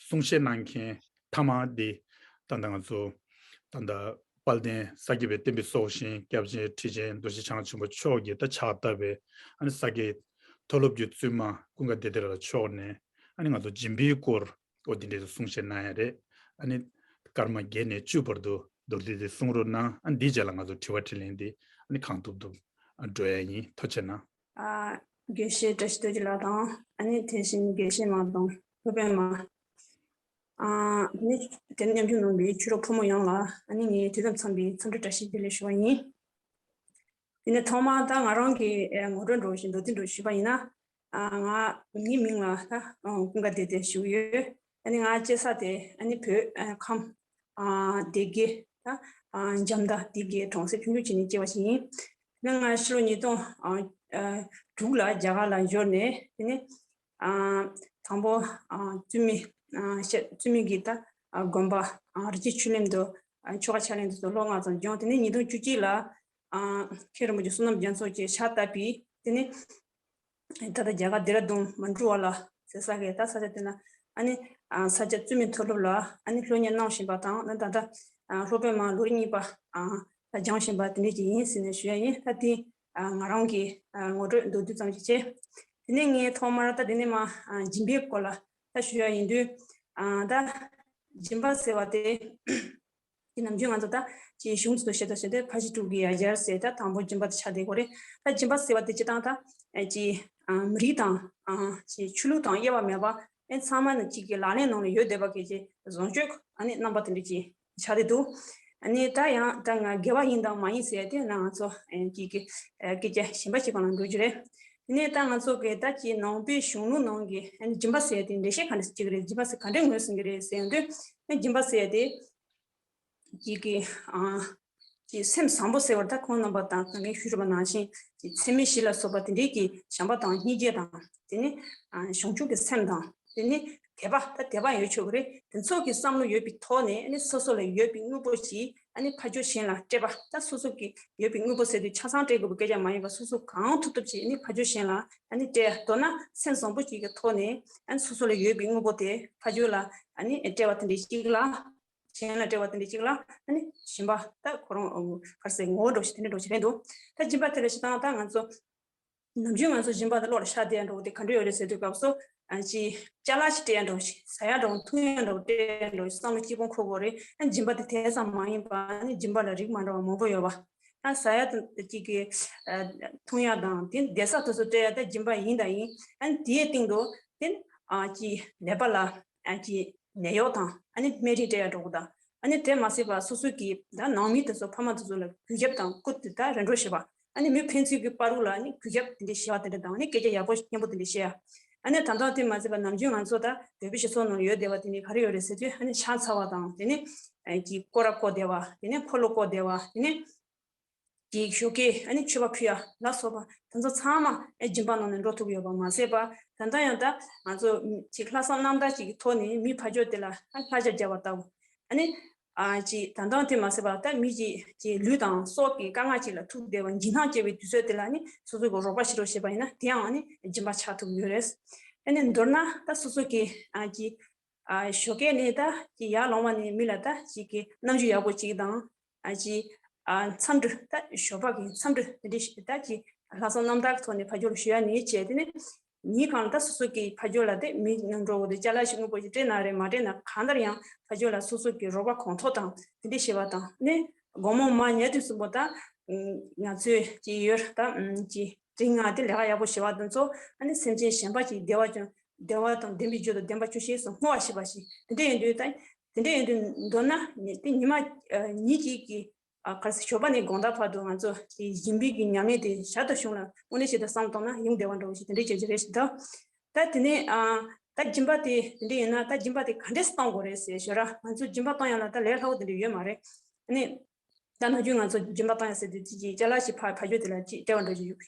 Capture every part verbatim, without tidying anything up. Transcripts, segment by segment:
གསུང་བཤད་གནང་མཁན་མཐའ་མ་འདི་ད་ལྟ་ང་ཚོ་ད་ལྟ་དཔལ་ལྡན་ས་སྐྱ་པའི་བསྟན་པའི་སྲོག་ཤིང་སྐྱབས་རྗེ་ཁྲི་ཆེན་རྡོ་རྗེ་འཆང་ཆེན་པོ་མཆོག་གིས་ད་ཕྱག་བཏབ་པའི་ཨ་ནི་ས་སྐྱའི་མཐོ་སློབ་ཀྱི་བཙུན་མ་ཀུན་དགའ་བདེ་ལྡན་ལགས་མཆོག་ནས་ཨ་ནི་ང་ཚོ་སྦྱིན་པའི་སྐོར་འོ་དེ་འདྲའི་གསུང་བཤད་གནང་ཡ་རེད། ཨ་ནི་སྐར་མ་བརྒྱད་ནས་བཅུ་བར་དུ་མདོར་བསྡུས་ཏེ་གསུང་རོགས་གནང་། ཨ་ནི་འདིའི་རྗེས་ལ་ང་ཚོ་དྲི་བ་དྲིས་ལན་འདི་ཨ་ནི་གང་ཐུབ་ཐུབ་ཨ་འགྲོ་ཡ་ཡིན། ཐུགས་རྗེ་གནང་། ཨ། དགེ་བཤེས་བཀྲ་ཤིས་རྡོ་རྗེ་ལགས་དང་། ཨ་ནི་དེ་བཞིན་དགེ་བཤེས་མ་དང་སློབ་དཔོན་མ། ཨ་ནི་དེ་ནས་མཉམ་ཞུགས་གནང་བའི་ཆོས་གྲོགས་ཕོ་མོ་ཡོངས་ལ་ཨ་ནི་ངས་དུས་དམ་འཚམས་པའི་འཚམས་འདྲི་བཀྲ་ཤིས་བདེ་ལེགས་ཞུ་བ་ཡིན། དེ་ནས་ཐོག་མར་ད་ང་རང་གི་ཨ་ངོ་སྤྲོད་འདྲ་བོ་ཞིག་མདོར་བསྡུས་འདྲ་བོ་ཞུས་པ་ཡིན་ན། ཨ་ང་ངའི་མིང་ལ་ད་ཨ་ཀུན་དགའ་བདེ་ལྡན་ཞུ་གི་ཡོད། ཨ་ནི་ང་སྐྱེས་ས་དེ་ཨ་ནི་བོད་ཨ་ཁམས་ཨ་སྡེ་དགེ་ད་ཨ་འཇམ་མདའ་སྡེ་དགེ་གྲོང་གསེབ་ཆུང་ཆུང་ཅིག་ནས་སྐྱེས་པ་ཞིག་ཡིན། ཨ་ནི་ང་ཕྱི་ལོ་ཉིས་སྟོང་ཨ་ཨ་དྲུག་ལ་རྒྱ་གར་ལ་འབྱོར་ནས། དེ་ནས་ཨ་དང་པོ་ཨ་བཙུན་མའི་ཨ་བཤད་བཙུན་མའི་གི་ད་ཨ་དགོན་པ་ཨ་རི་རྩེ་ཆོས་གླིང་དུ་ཨ་ཆོ་ག་ཕྱག་ལེན་དུ་སོགས་ལོ་ལྔ་ཙམ་སྦྱངས། དེ་ནས་ཉིས་སྟོང་བཅུ་གཅིག་ལ་ཨ་མཁན་རིན་པོ་ཆེ་བསོད་ནམས་རྒྱ་མཚོ་གིས་ཕྱག་བཏབ་པའི། དེ་ནས་ད་ལྟ་རྒྱ་གར་ལྡེ་ར་ལྡུན་མན་ཌུ་ཝ་ལ་ཟེར་ས་གི་ད་ས་ཆ་དེ་ན་ཨ་ནི་ཨ་ས་སྐྱ་བཙུན་མའི་མཐོ་སློབ་ལ་ཨ་ནི་སློབ་གཉེར་གནང་བཞིན་པ་དང་། ད་ད་ལྟ་ཨ་སློབ་དཔོན་མ་ལོ་རིམ་གཉིས་པ་ཨ་ད་སྦྱང་བཞིན་པ་དེ་འདྲས་ཅིག་ཡིན་ཟེར་ནས་ཞུ་ཡ་ཡིན། ད་དེ་ཨ་ང་རང་གི་ཨ་ངོ་སྤྲོད་མདོར་བསྡུས་ཙམ་ཞིག་བྱས། དེ་ནས་ངས་ཐོག་མར་ད་དེ་ནས་མ་ཨ་སྦྱིན་པའི་སྐོར་ལ་ད་ཞུ་ཡ་ཡིན་དུས། ཨ་ད་སྦྱིན་པ་ཟེར་བ་དེ། དེ་ནམ་རྒྱུན་ང་ཚོ་ད་ཅིག་གཞུང་ཚོ་བཤད་དོ་བཤད་དེ་ཕ་གཞིས་དྲུག་གི་ཡ་གྱལ་ཟེར་ད་དང་པོ་སྦྱིན་པ་དེ་ཆགས་བསྡད་ཀྱི་ཡོད་རེད། ད་སྦྱིན་པ་ཟེར་བ་དེ་སྤྱིར་བཏང་ད་ཅིག་ཨ་མི་རིགས་དང་ཨ་ཅིག་ཆོས་ལུགས་དང་དབྱེ་བ་མེད་པ་ཨེ་ཚང་མ་ནི་གཅིག་གི་ལག་ལེན་ནང་ལ་ཡོད་བསྡད་པ་གི་ཅིག་བཟང་སྤྱོད་ཨ་ནི་རྣམ་པ་དེ་འདྲ་ཅིག་ཆགས་བསྡད་འདུག་ཨ་ནི་ད་ཡང་ད་ང་དགེ་བ་ཡིན་དང་མ་ཡིན་ཟེར་ཡ་དེ་ན་ང་ཚོ་ཨེ་ཅིག་གི་ཨེ་སྐད་ཆ་གཞན་པ་ཅིག་སྒང་ལ་འགྲོ་རྒྱུ་རེད། དེ་ནས་ད་ང་ཚོ་གི་ད་ཅིག་ནང་པའི་གཞུང་ལུགས་ནང་གི་ཨ་ནི་སྦྱིན་པ་ཟེར་ཡ་དེ་འགྲེལ་བཤད་ག་འདྲ་ཅིག་རེད། སྦྱིན་པ་ཟེར་ག་འདྲའི་ངོས་ཟིན་གི་རེད་ཟེར་ཡོང་དུས། ཨ་སྦྱིན་པ་ཟེར་ཡ་དེ། ཅིག་གི་ཨ་ཅིག་སེམས་བཟང་པོ་ཟེར་བ་ད་ཁོང་རྣམ་པ་དང་ད་ངས་ཞུས་པ་ནང་བཞིན་ཅིག་ཚད་མེད་བཞི་ལ་སོགས་པ་དེ་འདྲའི་གི་བྱམས་པ་དང་སྙིང་རྗེ་དང་། དེ་ནི་ཨ་བྱང་ཆུབ་ཀྱི་སེམས་དང་། དེ་ནི་དད་པ་ད་དད་པ་ཡོད་ཆོག་གི་རེད། དེ་ཚོ་གི་བསམ་བློ་ཡོད་པའི་ཐོག་ནས་ཨ་ནི་སོ་སོ་ལ་ཡོད་པའི་དངོས་པོ་ཞིག་ཨ་ནི་ཕ་ཇོ་གཞན་ལ་སྤྲད་པ། ད་སོ་སོ་གི་ཡོད་པའི་དངོས་པོ་ཟེར་དུས་ཆ་ཚང་སྤྲད་དགོས་པའི་སྐད་ཆ་མ་ཡིན་པ། སོ་སོ་གང་ཐུབ་ཐུབ་ཅིག་ཨ་ནི་ཕ་ཇོ་གཞན་ལ་ཨ་ནི་སྤྲད། མདོར་ན་སེམས་བཟང་པོ་ཞིག་གི་ཐོག་ནས་ཨ་ནི་སོ་སོ་ལ་ཡོད་པའི་དངོས་པོ་དེ་ཕ་ཇོ་ལ་ཨ་ནི་སྤྲད་པ་དེ་འདྲ་ཞིག་ལ། གཞན་ལ་སྤྲད་པ་དེ་འདྲ་ཅིག་ལ་ཨ་ནི་སྦྱིན་པ་ད་ཁོ་རང་ག་རེ་ཟེར་ངོ་བོ་འདྲ་ཞིག་དེ་འདྲ་འདྲ་ཞིག་རེད་འདུག་ད་སྦྱིན་པ་དེ་ལ་སྤྱིར་བཏང་ད་ང་ཚོ་ནམ་རྒྱུན་ང་ཚོ་སྦྱིན་པ་དེ་བློ་ལ་ཤར་བསྡད་ཡ་འདྲ་བོ་དེ་ག་འདྲ་ཡོད་རེད་ཟེར་དུས་སྐབས་སུ། ཨ་ཅིག་ཅ་ལག་ཅིག་སྤྲད་ཡ་འདྲ་བོ་ཞིག་ཟ་ཡ་འདྲ་བོ་འཐུང་ཡ་འདྲ་བོ་སྤྲད་ཡ་འདྲ་བོ་ཞིག་བསམ་བློ་སྐྱིད་པོ་འཁོར་དགོས་རེད། ཨ་སྦྱིན་པ་དེ་དེ་ཙམ་མ་ཡིན་པ་ཨ་ནི་སྦྱིན་པ་ལ་རིགས་མ་འདྲ་བ་མང་པོ་ཡོད་པ། ཨ་ཟ་ཡ་དང་ཅིག་གི་ཨ་འཐུང་ཡ་དང་དེ་བསྡད་ས་དེ་ཚོ་སྤྲད་ཡ་ད་སྦྱིན་པ་ཡིན་དང་ཡིན། ཨ་ནི་དེའི་སྟེང་དུ་དེ་ཨ་ཅིག་ནད་པ་ལ་ཨ་ཅིག་ནད་གཡོག་དང་ཨ་ནི་སྨན་རིན་སྤྲད་ཡ་འདྲ་བོ་དང་། ཨ་ནི་དེ་མ་ཟད་པ་སོ་སོ་གི་ད་ནང་མི་དེ་ཚོ་ཕ་མ་དེ་ཚོ་ལ་གུས་ཞབས་དང་སྐུ་དེ་ད་རེ་འདྲོགས་བྱེད་པ། ཨ་ནི་མི་ཕན་ཚུན་གྱི་བར་དུ་ལ་ཨ་ནི་གུས་ཞབས་དེ་འདྲ་བྱེད་པ་དང་། ཨ་ནི་སྐད་ཆ་ཡག་པོ་སྙན་པོ་དེ་འདྲ་བཤད་ཡ། ཨ་ནི་ད་ལྟ་དེ་མ་ཟད་པ་ནམ་རྒྱུན་ང་ཚོ་ད་བོད་པའི་སྤྱི་ཚོགས་ནང་ཡོད་བསྡད་པ་དེ་ནི་ག་རེ་ཡོད་རེད་ཟེར་དུས། ཨ་ནི་ཕྱག་འཚལ་བ་དང་། དེ་ནི་ཨ་ཀྱི་སྐོར་ར་བསྐོར་བསྡད་པ། དེ་ནི་འཁོར་ལོ་བསྐོར་བསྡད་པ། དེ་ནི་ཀྱི་ཞོགས་ཀས་ཨ་ནི་མཆོད་པ་ཕུལ་ཡ་ལ་སོགས་པ་དེ་ཚོ་ཚང་མ་ཨེ་སྦྱིན་པ་ནང་ནས་འགྲོ་ཐུབ་ཡོད་པ་མ་ཟད་པ། ད་ལྟ་ཡང་ད་ང་ཚོ་ཅིག་ལྷག་བསམ་རྣམ་དག་ཅིག་གི་ཐོག་ནས་མི་ཕ་ཇོ་དེ་ལ་ཨ་ལྷ་ཆས་བརྒྱབ་པ་ལྟ་བུ། ཨ་ནི་ཨ་ཅིག་ད་ལྟ་དེ་མ་ཟད་པ་ད་མི་ཅིག་ཅིག་ལུས་དང་སྲོག་གི་དཀའ་ངལ་ཅིག་ལ་ཐུག་བསྡད་པ་འཇིགས་སྣང་སྐྱེ་བའི་དུས་ཚོད་དེ་ལ་ཨ་ནི་སོ་སོ་གི་རོགས་པ་བྱེད་རོགས་བྱེད་པ་ཡིན་ན་དེའང་ཨ་ནི་སྦྱིན་པ་ཆགས་ཐུབ་ཡོད་རེད། ཨ་ནི་མདོར་ན་ད་སོ་སོ་གི་ཨ་ཅིག་ཨ་ཞོགས་ཀས་ནས་ད་ཅིག་ཡར་ལངས་པ་ནས་མི་ལ་ད་ཅིག་གི་རྣམ་འགྱུར་ཡག་པོ་ཅིག་དང་། ཨ་ཅིག་ཨ་འཚམས་འདྲི་ད་ཞོགས་པ་གི་འཚམས་འདྲི་དེ་འདྲ་ཞིག་ད་ཅིག་ལྷག་བསམ་རྣམ་དག་གི་ཐོག་ནས་ཕ་ཇོ་ལ་ཞུ་ཡ་ནས་བྱས། དེ་ནས་ཉིན་གང་ལ་ད་སོ་སོ་གི་ཕ་ཇོ་ལ་དེ་མི་ནང་འགྲོ་བོ་དེ་ཅ་ལག་ཞིག་དངོས་པོ་ཞིག་སྤྲད་ན་རེད་མ་སྤྲད་ན་གང་ལྟར་ཡང་ཕ་ཇོ་ལ་སོ་སོ་གི་རོགས་པ་གང་ཐུབ་དང་དེ་འདྲ་བྱེད་པ་དང་། ནས་དགོང་མོ་མར་ཉལ་དུས་གསུམ་པོ་ད་ང་ཚོས་ཅིག་ཡོད་ད་ཅིག་དེ་སྔ་དེ་ལས་ཀ་ཡག་པོ་བྱེད་པ་དེ་ཚོ་ཨ་ནི་སེམས་ཅན་གཞན་པ་ཅིག་བདེ་བ་ཅུང་བདེ་བ་དང་ལྡན་པའི་རྒྱུ་དང་ལྡན་པ་ཅུང་ཞིག་སུ་བསྔོ་བ་བྱེད་པ་ཞིག་དེ་འདྲ་ཡིན་དུས་ད་དེ་འདྲ་ཡིན་དུས་མདོར་ན་ནི་དེ་ཉི་མ་ཨ་ཉིན་གཅིག་གི་ཨ་ག་རེ་ཟེར་ཞོགས་པ་ནས་དགོང་དག་བར་དུ་ང་ཚོ་དེ་སྦྱིན་པའི་གི་ཉམས་ལེན་དེ་ཞར་དུ་བྱུང་ལ་དངོས་གནས་བྱེད་དུ་བསམ་བཏང་ན་ཡོང་བདེ་བ་འདྲ་བོ་ཞིག་དེ་འདྲ་བྱེད་ཀྱི་རེད་ཞེས་དང་། ད་དེ་ནས་ཨ་ད་སྦྱིན་པ་དེ་དེ་འདྲ་ཡིན་ན་ད་སྦྱིན་པ་དེ་ག་འདྲས་གཏོང་དགོས་རེད་ཟེར་ཞོར་ང་ཚོ་སྦྱིན་པ་གཏོང་ཡ་ལ་ད་ལས་སླ་བོ་དེ་འདྲ་ཡོད་མ་རེད། ཨ་ནི། ད་ནམ་རྒྱུན་ང་ཚོ་སྦྱིན་པ་བཏང་ཡ་ཟེར་དུས་ཅིག་ཅིག་ཅ་ལག་ཞིག་ཕ་ཕ་ཁྱོད་དེ་ལ་ཅིག་སྤྲད་པ་འདྲ་ཞིག་ཡོད་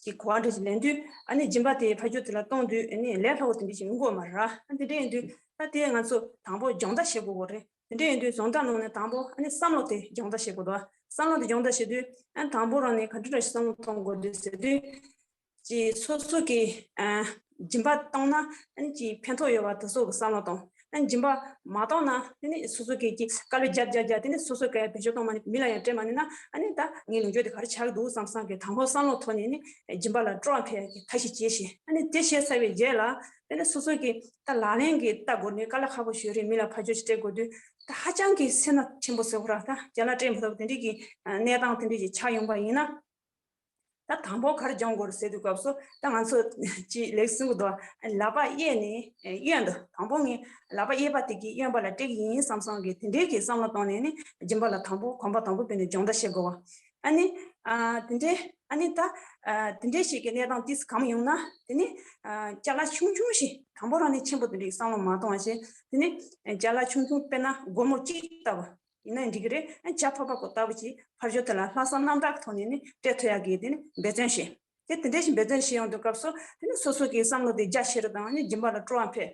ཅིག་གོ་བ་འདྲ་ཞིག་ལེན་དུས་ཨ་ནི་སྦྱིན་པ་དེ་ཕ་ཁྱོད་དེ་ལ་གཏོང་དུས་ཨ་ནི་ལས་སླ་བོ་དེ་འདྲ་ཞིག་ཡོང་གི་ཡོད་མ་རེད། ཨ་དེ་འདྲ་ཡིན་དུས་ད་དེ་ང་ཚོ་དང་པོ་སྦྱོང་བརྡར་བྱེད་དགོས་ཀྱི་རེད། དེ་འདྲ་ཡིན་དུས་སྦྱོང་བརྡར་ནང་ནས་དང་པོ་ཨ་ནི་བསམ་བློ་དེ་སྦྱོང་བརྡར་བྱེད་དགོས་འདུག་བསམ་བློ་དེ་སྦྱོང་བརྡར་བྱེད་དུས་ཨ་ནི་དང་པོ་རང་ནས་ག་འདྲ་འདྲ་ཞིག་བསམ་བློ་གཏོང་དགོས་འདུག་ཟེར་དུས། ཅིག་སོ་སོ་གི་ཨ་སྦྱིན་པ་བཏང་ན་ཨ་ནི་ཅིག་ཕན་ཐོགས་ཡོད་པ་དེ་ཚོ་གི་བསམ་བློ་དང་ ཨ་ནི་སྦྱིན་པ་མ་བཏང་ན་དེ་ནི་སོ་སོ་གི་གི་དཀའ་ལས་རྒྱབ་རྒྱབ་རྒྱབ་དེ་ནི་སོ་སོ་གི་བེད་སྤྱོད་གཏོང་མ་ནི་མི་ལ་ཡང་སྤྲད་མ་ནི་ན། ཨ་ནི་ད་ངའི་ལུས་འགྱུར་དེ་ག་རེ་ཆགས་འདུག་བསམ་བསམ་གི་དང་པོ་བསམ་བློ་ཐོག་ནས་ནི་སྦྱིན་པ་ལ་སྤྲོ་བ་འཕེལ་གི་ཐབས་ཤེས་བྱེད་ཤེས། ཨ་ནི་དེ་བྱས་ཚར་བའི་རྗེས་ལ་དེ་ནི་སོ་སོ་གི་ད་ལག་ལེན་གི་ལྟ་དགོས་ནི་དཀའ་ལས་ཁག་པོ་ཞིག་རེད། མི་ལ་ཕར་ཕྱོགས་ཤིག་སྤྲད་དགོས་དུས་ད་ཧ་ཅང་གི་སེར་སྣ་ཆེན་པོ་ཟེར་བ་ར། ད་རྒྱ་ལ་སྤྲད་མི་ཐུབ་དེ་འདྲའི་གི་གནས་སྟངས་དེ་འདྲའི་ཞིག་ཆགས་ཡོང་པ་ཡིན་ན། ད་དང་པོ་ག་རེ་སྦྱང་དགོས་རེད་ཟེར་དུས་སྐབས་སུ་ད་ང་ཚོ་ཅིག་ལེགས་གསུང་གི་འདུག་ལག་པ་གཡས་ནས་གཡོན་དུ། དང་པོ་ངས་ལག་པ་གཡས་པ་དེ་གིས་གཡོན་པ་ལ་སྤྲད་ཀྱི་ཡིན་བསམ་བསམ་གི་དེ་འདྲའི་གི་བསམ་བློ་བཏང་ནས་ནི་སྦྱིན་པ་ལ་དང་པོ་གོམ་པ་དང་པོ་སྤོས་ནས་སྦྱོང་བརྡར་བྱེད་དགོས་པ། ཨ་ནི་ཨ་དེ་འདྲའི་ཨ་ནི་ད་ཨ་དེ་འདྲའི་ཞིག་གི་གནས་སྟངས་དེ་གང་ཡོང་ན་དེ་ནི་ཨ་ཅ་ལག་ཆུང་ཆུང་ཞིག་དང་པོ་རང་ནས་ཆེན་པོ་དེ་འདྲའི་བསམ་བློ་མ་གཏོང་བ་བྱས། དེ་ནི་ཅ་ལག་ཆུང་ཆུང་དཔེར་ན་སྒོར་མོ་གཅིག་ལྟ་བུ། ཡིན་ན་འགྲིག་གི་རེད། ཨ་ཇ་ཕོར་པ་གོ་ལྟ་བུ་ཅིག་ཕར་ཕྱོགས་དེ་ལ་ལྷག་བསམ་རྣམ་དག་གི་ཐོག་ནས་ནི་སྤྲད་ཐུབ་ཡག་གི་དེ་ནི་འབད་བརྩོན་བྱེད། དེ་དེ་འདྲ་ཞིག་འབད་བརྩོན་བྱེད་ཡོང་དུས་སྐབས་སུ་དེ་ནི་སོ་སོ་གི་བསམ་བློ་དེ་རྒྱ་ཆེ་རུ་དང་ནི་སྦྱིན་པ་ལ་སྤྲོ་བ་འཕེལ།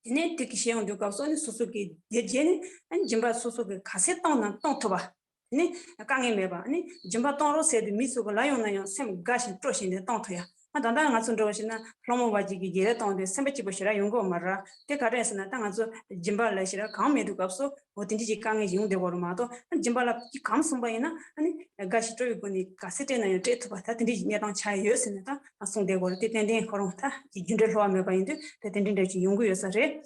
དེ་ནས་དེ་གི་བྱེད་ཡོང་དུས་སྐབས་སུ་ནི་སོ་སོ་གི་དེ་རྗེས་ནི་ཨ་ནི་སྦྱིན་པ་སོ་སོ་གི་ག་ཚད་གཏོང་ན་གཏོང་ཐུབ་པ། དེ་ནི་དཀའ་ངལ་མེད་པ། ཨ་ནི་སྦྱིན་པ་གཏོང་རོགས་ཟེར་དུས་མི་ཚོ་གི་ལ་ཡོང་ན་ཡང་སེམས་དགའ་ཞིང་སྤྲོ་ཞིང་དེ་གཏོང་ཐུབ་ཡ། ཨ་ད་ལྟ་ང་ཚོ་འགྲོ་བ་ཞིག་ན་སློང་མོ་བ་ཅིག་གིས་རྒྱལ་ལ་གཏོང་དུས་སེམས་པ་སྐྱིད་པོ་ཞེ་དྲག་ཡོང་གི་ཡོད་མ་རེད། དེ་ག་རེ་ཟེར་ན་ད་ང་ཚོ་སྦྱིན་པ་ལ་ཞེ་དྲག་གང་མེད་དུས་སྐབས་སུ་འོ་དེ་འདྲ་ཅིག་དཀའ་ངལ་ཞིག་ཡོང་བསྡད་ཡོད་རེད་མ་གཏོགས། ཨ་སྦྱིན་པ་ལ་ཅིག་གང་གསུངས་པ་ཡིན་ན་ཨ་ནི་དགའ་ཞིང་སྤྲོ་བའི་སྒོ་ནས་ག་ཚད་སྤྲད་ན་ཡང་སྤྲད་ཐུབ་པ་ད་དེ་འདྲ་ཅིག་གནས་སྟངས་ཆགས་ཡོད་ཟེར་ནས་ད་གསུངས་བསྡད་ཡོད་རེད། དེ་ཏན་ཏན་ཁོ་རང་ད་ཅིག་རྒྱུ་འབྲས་ལྷུང་བ་མེད་པ་ཡིན་དུས་ད་དེ་འདྲ་འདྲ་ཅིག་ཡོང་གི་ཡོད་ས་རེད།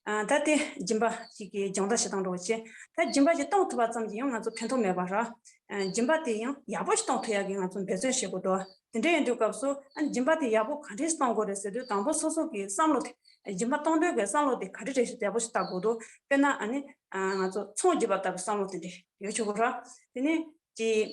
ཨ་ད་དེ་སྦྱིན་པ་ཅིག་གི་སྦྱོང་བརྡར་བྱེད་སྟངས་འདྲ་བོ་བྱས། ད་སྦྱིན་པ་ཅིག་གཏོང་ཐུབ་པ་ཙམ་གྱིས་ཡང་ང་ཚོ་ཕན་ཐོགས་མེད་པ་ར། ཨ་སྦྱིན་པ་དེ་ཡང་ཡག་པོ་ཞིག་གཏོང་ཐུབ་ཡག་གི་ང་ཚོ་འབད་བརྩོན་བྱེད་དགོས་འདུག་དེ་འདྲ་ཡིན་དུས་སྐབས་སུ་ཨ་ནི་སྦྱིན་པ་དེ་ཡག་པོ་ག་འདྲས་གཏོང་དགོས་རེད་ཟེར་དུས་དང་པོ་སོ་སོ་གི་བསམ་བློ་དེ། སྦྱིན་པ་གཏོང་འདོད་ཀྱི་བསམ་བློ་དེ་ག་འདྲས་རེད་ཞེས་ཡག་པོ་ཞིག་བལྟ་དགོས་འདུག་དཔེར་ན་ཨ་ནི་ཨ་ང་ཚོ་ཚོང་རྒྱག་པ་ལྟ་བུ་བསམ་བློ་དེ་འདྲས་ཡོད་ཆོག་གི་ར། དེ་ནས་ཅིག་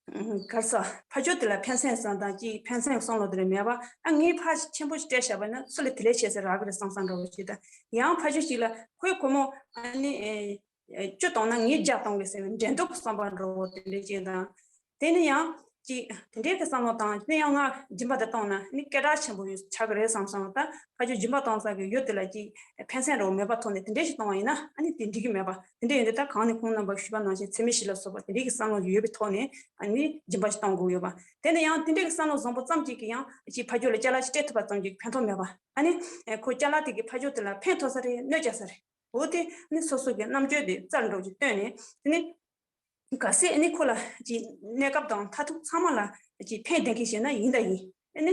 ག་རེ་ཟ། ཕར་ཕྱོགས་དེ་ལ་ཕན་སེམས་བསམ་དང་ཅིག་ཕན་སེམས་བསམ་བློ་དེ་རེ་མེད་པ། ཨ་ངས་ཕར་ཆེན་པོ་ཞིག་སྤྲད་བཞག་པ་ན་སུ་ལ་དེ་ལས་བྱེད་ས་རག་གི་རེད་བསམ་བསམ་འདྲ་བོ་ཞིག་དང་། ཡང་ཕར་ཕྱོགས་ཤིག་ལ་ཁོས་སྒོར་མོ་ཨ་ནི་ཨེ་བཅུ་བཏང་ན་ངས་བརྒྱ་གཏོང་གི་ཟེར་བའི་འགྲན་བསྡུར་གྱི་བསམ་པ་འདྲ་བོ་དེ་འདྲ་ཅིག་དང་། དེ་ནི་ཡང་ཅིག་དེ་འདྲའི་གི་བསམ་བློ་དང་དེ་ནས་ཡང་ང་སྦྱིན་པ་དེ་བཏང་ན་ནི་སྐད་གྲགས་ཆེན་པོ་ཡོད་ཆགས་ཀྱི་རེད་བསམ་སོང་། ད་ཕར་ཕྱོགས་སྦྱིན་པ་བཏང་ས་གི་ཡུལ་དེ་ལ་ཅིག་ཕན་སེམས་འདྲ་བོ་མེད་པ་ཐོག་ནས་དེ་འདྲའི་ཞིག་གཏོང་བ་ཡིན་ན་ཨ་ནི་དེ་འགྲིག་གི་མེད་པ། དེ་འདྲ་ཡིན་དུས་ད་གང་ནས་ཁོང་རྣམ་པ་ཞུས་པ་ནང་བཞིན་ཚད་མེད་བཞི་ལ་སོགས་པ་དེ་འདྲའི་གི་བསམ་བློ་ཡོད་པའི་ཐོག་ནས་ཨ་ནི་སྦྱིན་པ་ཞིག་གཏོང་དགོས་ཡོད་པ། དེ་ནས་ཡང་དེ་འདྲའི་གི་བསམ་བློ་བཟང་པོ་ཙམ་གཅིག་གིས་ཡང་ཅིག་ཕར་ཕྱོགས་ལ་ཅ་ལག་ཅིག་སྤྲད་ཐུབ་པ་ཙམ་གྱིས་ཕན་ཐོགས་མེད་པ། ཨ་ནི་ཁོ་ཅ་ལག་དེ་གིས་ཕར་ཕྱོགས་དེ་ལ་ཕན་ཐོགས་ས་རེད་གནོད་བསྐྱལ་ས་རེད། འོ་དེ་ནི་སོ་སོ་གི་རྣམ་དཔྱོད་དེ་རྩལ་འདྲ་བོ་ཅིག་བཏོན་ནས་དེ་ནི་གལ་སྲིད་ནི་ཁོ་ལ་ཅིག་གནས་སྐབས་དང་མཐར་ཐུག་ཚང་མ་ལ་ཅིག་ཕན་བདེ་མཁན་ཞིག་ན་ཡིན་ད་ཡིན། ཨ་ནི་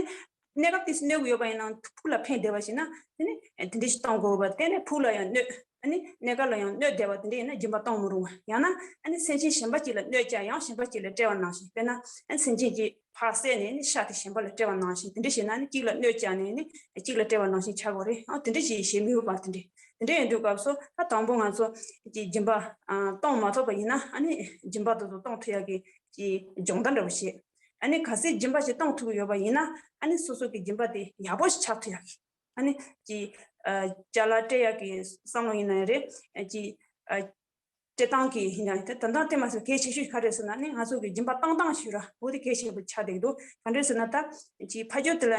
གནས་སྐབས་དེ་གནོད་ཀྱི་ཡོད་པ་ཡིན་ན་ཕུགས་ལ་ཕན་བདེ་བ་ཞིག་ན་དེ་ནི་དེ་འདྲ་ཞིག་གཏོང་དགོས་པ། དེ་ནི་ཕུགས་ལ་ཡང་གནོད་ཨ་ནི་གནས་སྐབས་ལ་ཡང་གནོད་བདེ་བ་དེ་འདྲ་ཡིན་ན་སྦྱིན་པ་གཏོང་མི་རུང་བ། ཡང་ན་ཨ་ནི་སེམས་ཅན་གཞན་པ་ཅིག་ལ་གནོད་བསྐྱལ་ཡང་གཞན་པ་ཅིག་ལ་སྤྲད་པ་ནང་བཞིན། དཔེར་ན་ཨ་ནི་སེམས་ཅན་གྱི་ཕར་བསད་ནས་ནི་ཤ་དེ་གཞན་པ་ལ་སྤྲད་པ་ནང་བཞིན། དེ་འདྲ་བྱས་ན་ནི་གཅིག་ལ་གནོད་བསྐྱལ་ནས་ནི་གཅིག་ལ་སྤྲད་པ་ནང་བཞིན་ཆགས་དགོས་རེད། ཨ་དེ་འདྲ་ཞིག་བྱེད་མི་འོས་པ་དེ་འདྲ། དེ་འདྲ་ཡིན་དུས་སྐབས་སུ་ད་དང་པོ་ང་ཚོ་ཀྱི་སྦྱིན་པ་ཨ་གཏོང་མ་ཐུབ་པ་ཡིན་ན་ཨ་ནི་སྦྱིན་པ་དེ་ཚོ་གཏོང་ཐུབ་ཡག་གི་ཀྱི་སྦྱོང་བརྡར་འདྲ་བོ་བྱེད། ཨ་ནི་གལ་སྲིད་སྦྱིན་པ་ཞིག་གཏོང་ཐུབ་ཀྱི་ཡོད་པ་ཡིན་ན་ཨ་ནི་སོ་སོ་གི་སྦྱིན་པ་དེ་ཡག་པོ་ཞིག་ཆགས་ཐུབ་ཡག་གི། ཨ་ནི་ཀྱི་ཨ་ཅ་ལག་སྤྲད་ཡག་གི་བསམ་བློ་ཡིན་ན་ཡང་རེད། ཀྱི་ཨ་སྤྲད་སྟངས་ཀྱི་ཡིན་ན་དེ་ད་ལྟ་དེ་མ་ཟད་གལ་ཆེ་ཤོས་ག་རེ་ཟེར་ན་ནི་ང་ཚོ་གི་སྦྱིན་པ་གཏོང་སྟངས་ཤིག་ར་འོ་དེ་གལ་ཆེན་པོ་ཆགས་བསྡད་ཀྱི་འདུག་ག་འདྲ་ཟེར་ན་ད་ཅིག་ཕ་ཇོ་དེ་ལ་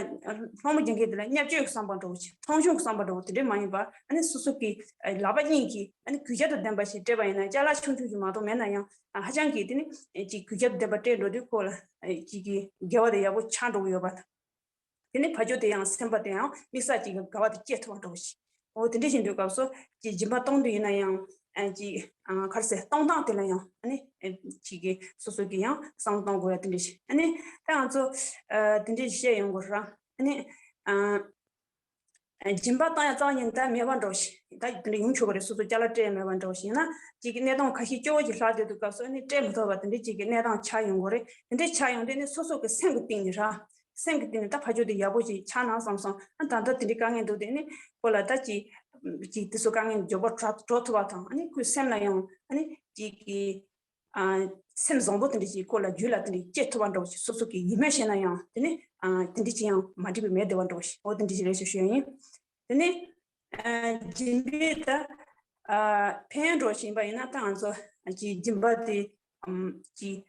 སློང་མོ་རྒྱག་མཁན་དེ་ལ་བརྙས་བཅོས་ཀྱི་བསམ་པ་འདྲ་བོ་ཅིག་མཐོང་ཆུང་གི་བསམ་པ་འདྲ་བོ་དེ་འདྲ་མ་ཡིན་པ་ཨ་ནི་སོ་སོ་གི་ལག་པ་གཉིས་ཀྱིས་ཨ་ནི་གུས་ཞབས་དང་ལྡན་པ་ཞིག་སྤྲད་པ་ཡིན་ན་ཅ་ལག་ཆུང་ཆུང་ཞིག་མ་གཏོགས་མེད་ན་ཡང་ཧ་ཅང་གི་དེ་ནི་ཅིག་གུས་ཞབས་དང་ལྡན་པ་སྤྲད་འགྲོ་དུས་ཁོ་ལ་ཅིག་གི་དགེ་བ་དེ་ཡག་པོ་ཆགས་འགྲོ་གི་ཡོད་པ་དང་། དེ་ནས་ཕ་ཇོ་དེ་ཡང་སེམས་པ་དེ་ཡང་དམིགས་བསལ་ཅིག་གི་དགའ་བ་དེ་སྐྱེ་ཐུབ་པ་འདྲ་བོ་ཞིག་འོ་དེ་འདྲ་ཞིག་འདུག་སྐབས་སུ་ཅིག་སྦྱིན་པ་གཏོང་དུས་ཡིན་ན་ཡང་ཨ་ཅིག་ཨ་ག་རེ་ཟེར་གཏོང་སྟངས་དེ་ལ་ཡང་ཨ་ནི་ཨ་ཅིག་གི་སོ་སོ་གི་ཡང་བསམ་བློ་གཏོང་དགོས་ཡ་དེ་འདྲ་ཞིག་ཨ་ནི་ད་ང་ཚོ་ཨ་དེ་འདྲ་ཞིག་བཤད་ཡོང་དགོས་ར། ཨ་ནི་ཨ་སྦྱིན་པ་གཏོང་ཡ་རྩ་བ་ཉིད་ད་མེད་པ་འདྲ་བོ་ཞིག་ད་དེ་འདྲ་ཡོང་ཆོག་གི་རེད། སོ་སོ་ཅ་ལག་སྤྲད་ཡ་མེད་པ་འདྲ་བོ་ཞིག་ཡིན་ན་ཅིག་གི་གནས་སྟངས་ཁ་ཤས་སྐྱོ་བོ་ཅིག་ལྷག་བསྡད་དུས་སྐབས་སུ་ཨ་ནི་སྤྲད་མི་ཐུབ་པ་དེ་འདྲ་ཅིག་གི་གནས་སྟངས་ཆགས་ཡོང་དགོས་རེད། དེ་འདྲ་ཆགས་ཡོང་དུས་ནི་སོ་སོ་གི་སེམས་ཀྱི་གཏིང་ནས་ར། སེམས་ཀྱི་སྟེང་ནས་ད་ཕ་ཇོ་དེ་ཡག་པོ་ཅིག་ཆགས་ན་བསམ་སོང་། ཨ་ད་ལྟ་དེ་འདྲའི་དཀའ་ངལ་འདུག་དེ་ནི་ཁོ་ལ་ད་ཅིག་ཅིག་དེ་ཚོ་དཀའ་ངལ་མགྱོགས་པོ་གྲོལ་གྲོལ་ཐུབ་པ་དང་ཨ་ནི་ཁོའི་སེམས་ལ་ཡང་ཨ་ནི་ཅིག་གི་ཨ་སེམས་བཟང་པོ་དེ་འདྲ་ཅིག་ཁོ་ལ་རྒྱུད་ལ་དེ་འདྲ་སྐྱེ་ཐུབ་པ་འདྲ་བོ་ཞིག་སོ་སོ་གི་ཡིད་སྨོན་བྱས་ན་ཡང་དེ་ནི་ཨ་དེ་འདྲ་ཅིག་ཡང་མ་འགྲིག་པའི་མེད་བསྡད་པ་འདྲ་བོ་ཞིག་འོ་དེ་འདྲ་ཅིག་རེད་ཞེས་ཞུ་ཡ་ཡིན། དེ་ནི་ཨ་སྦྱིན་པའི་ད་ཨ་ཕན་ཡོན་འདྲ་བོ་ཞིག་ཡིན་པ་ཡིན་ན་ད་ང་ཚོ་ཅིག་སྦྱིན་པ་དེ་ཨམ་ཅིག་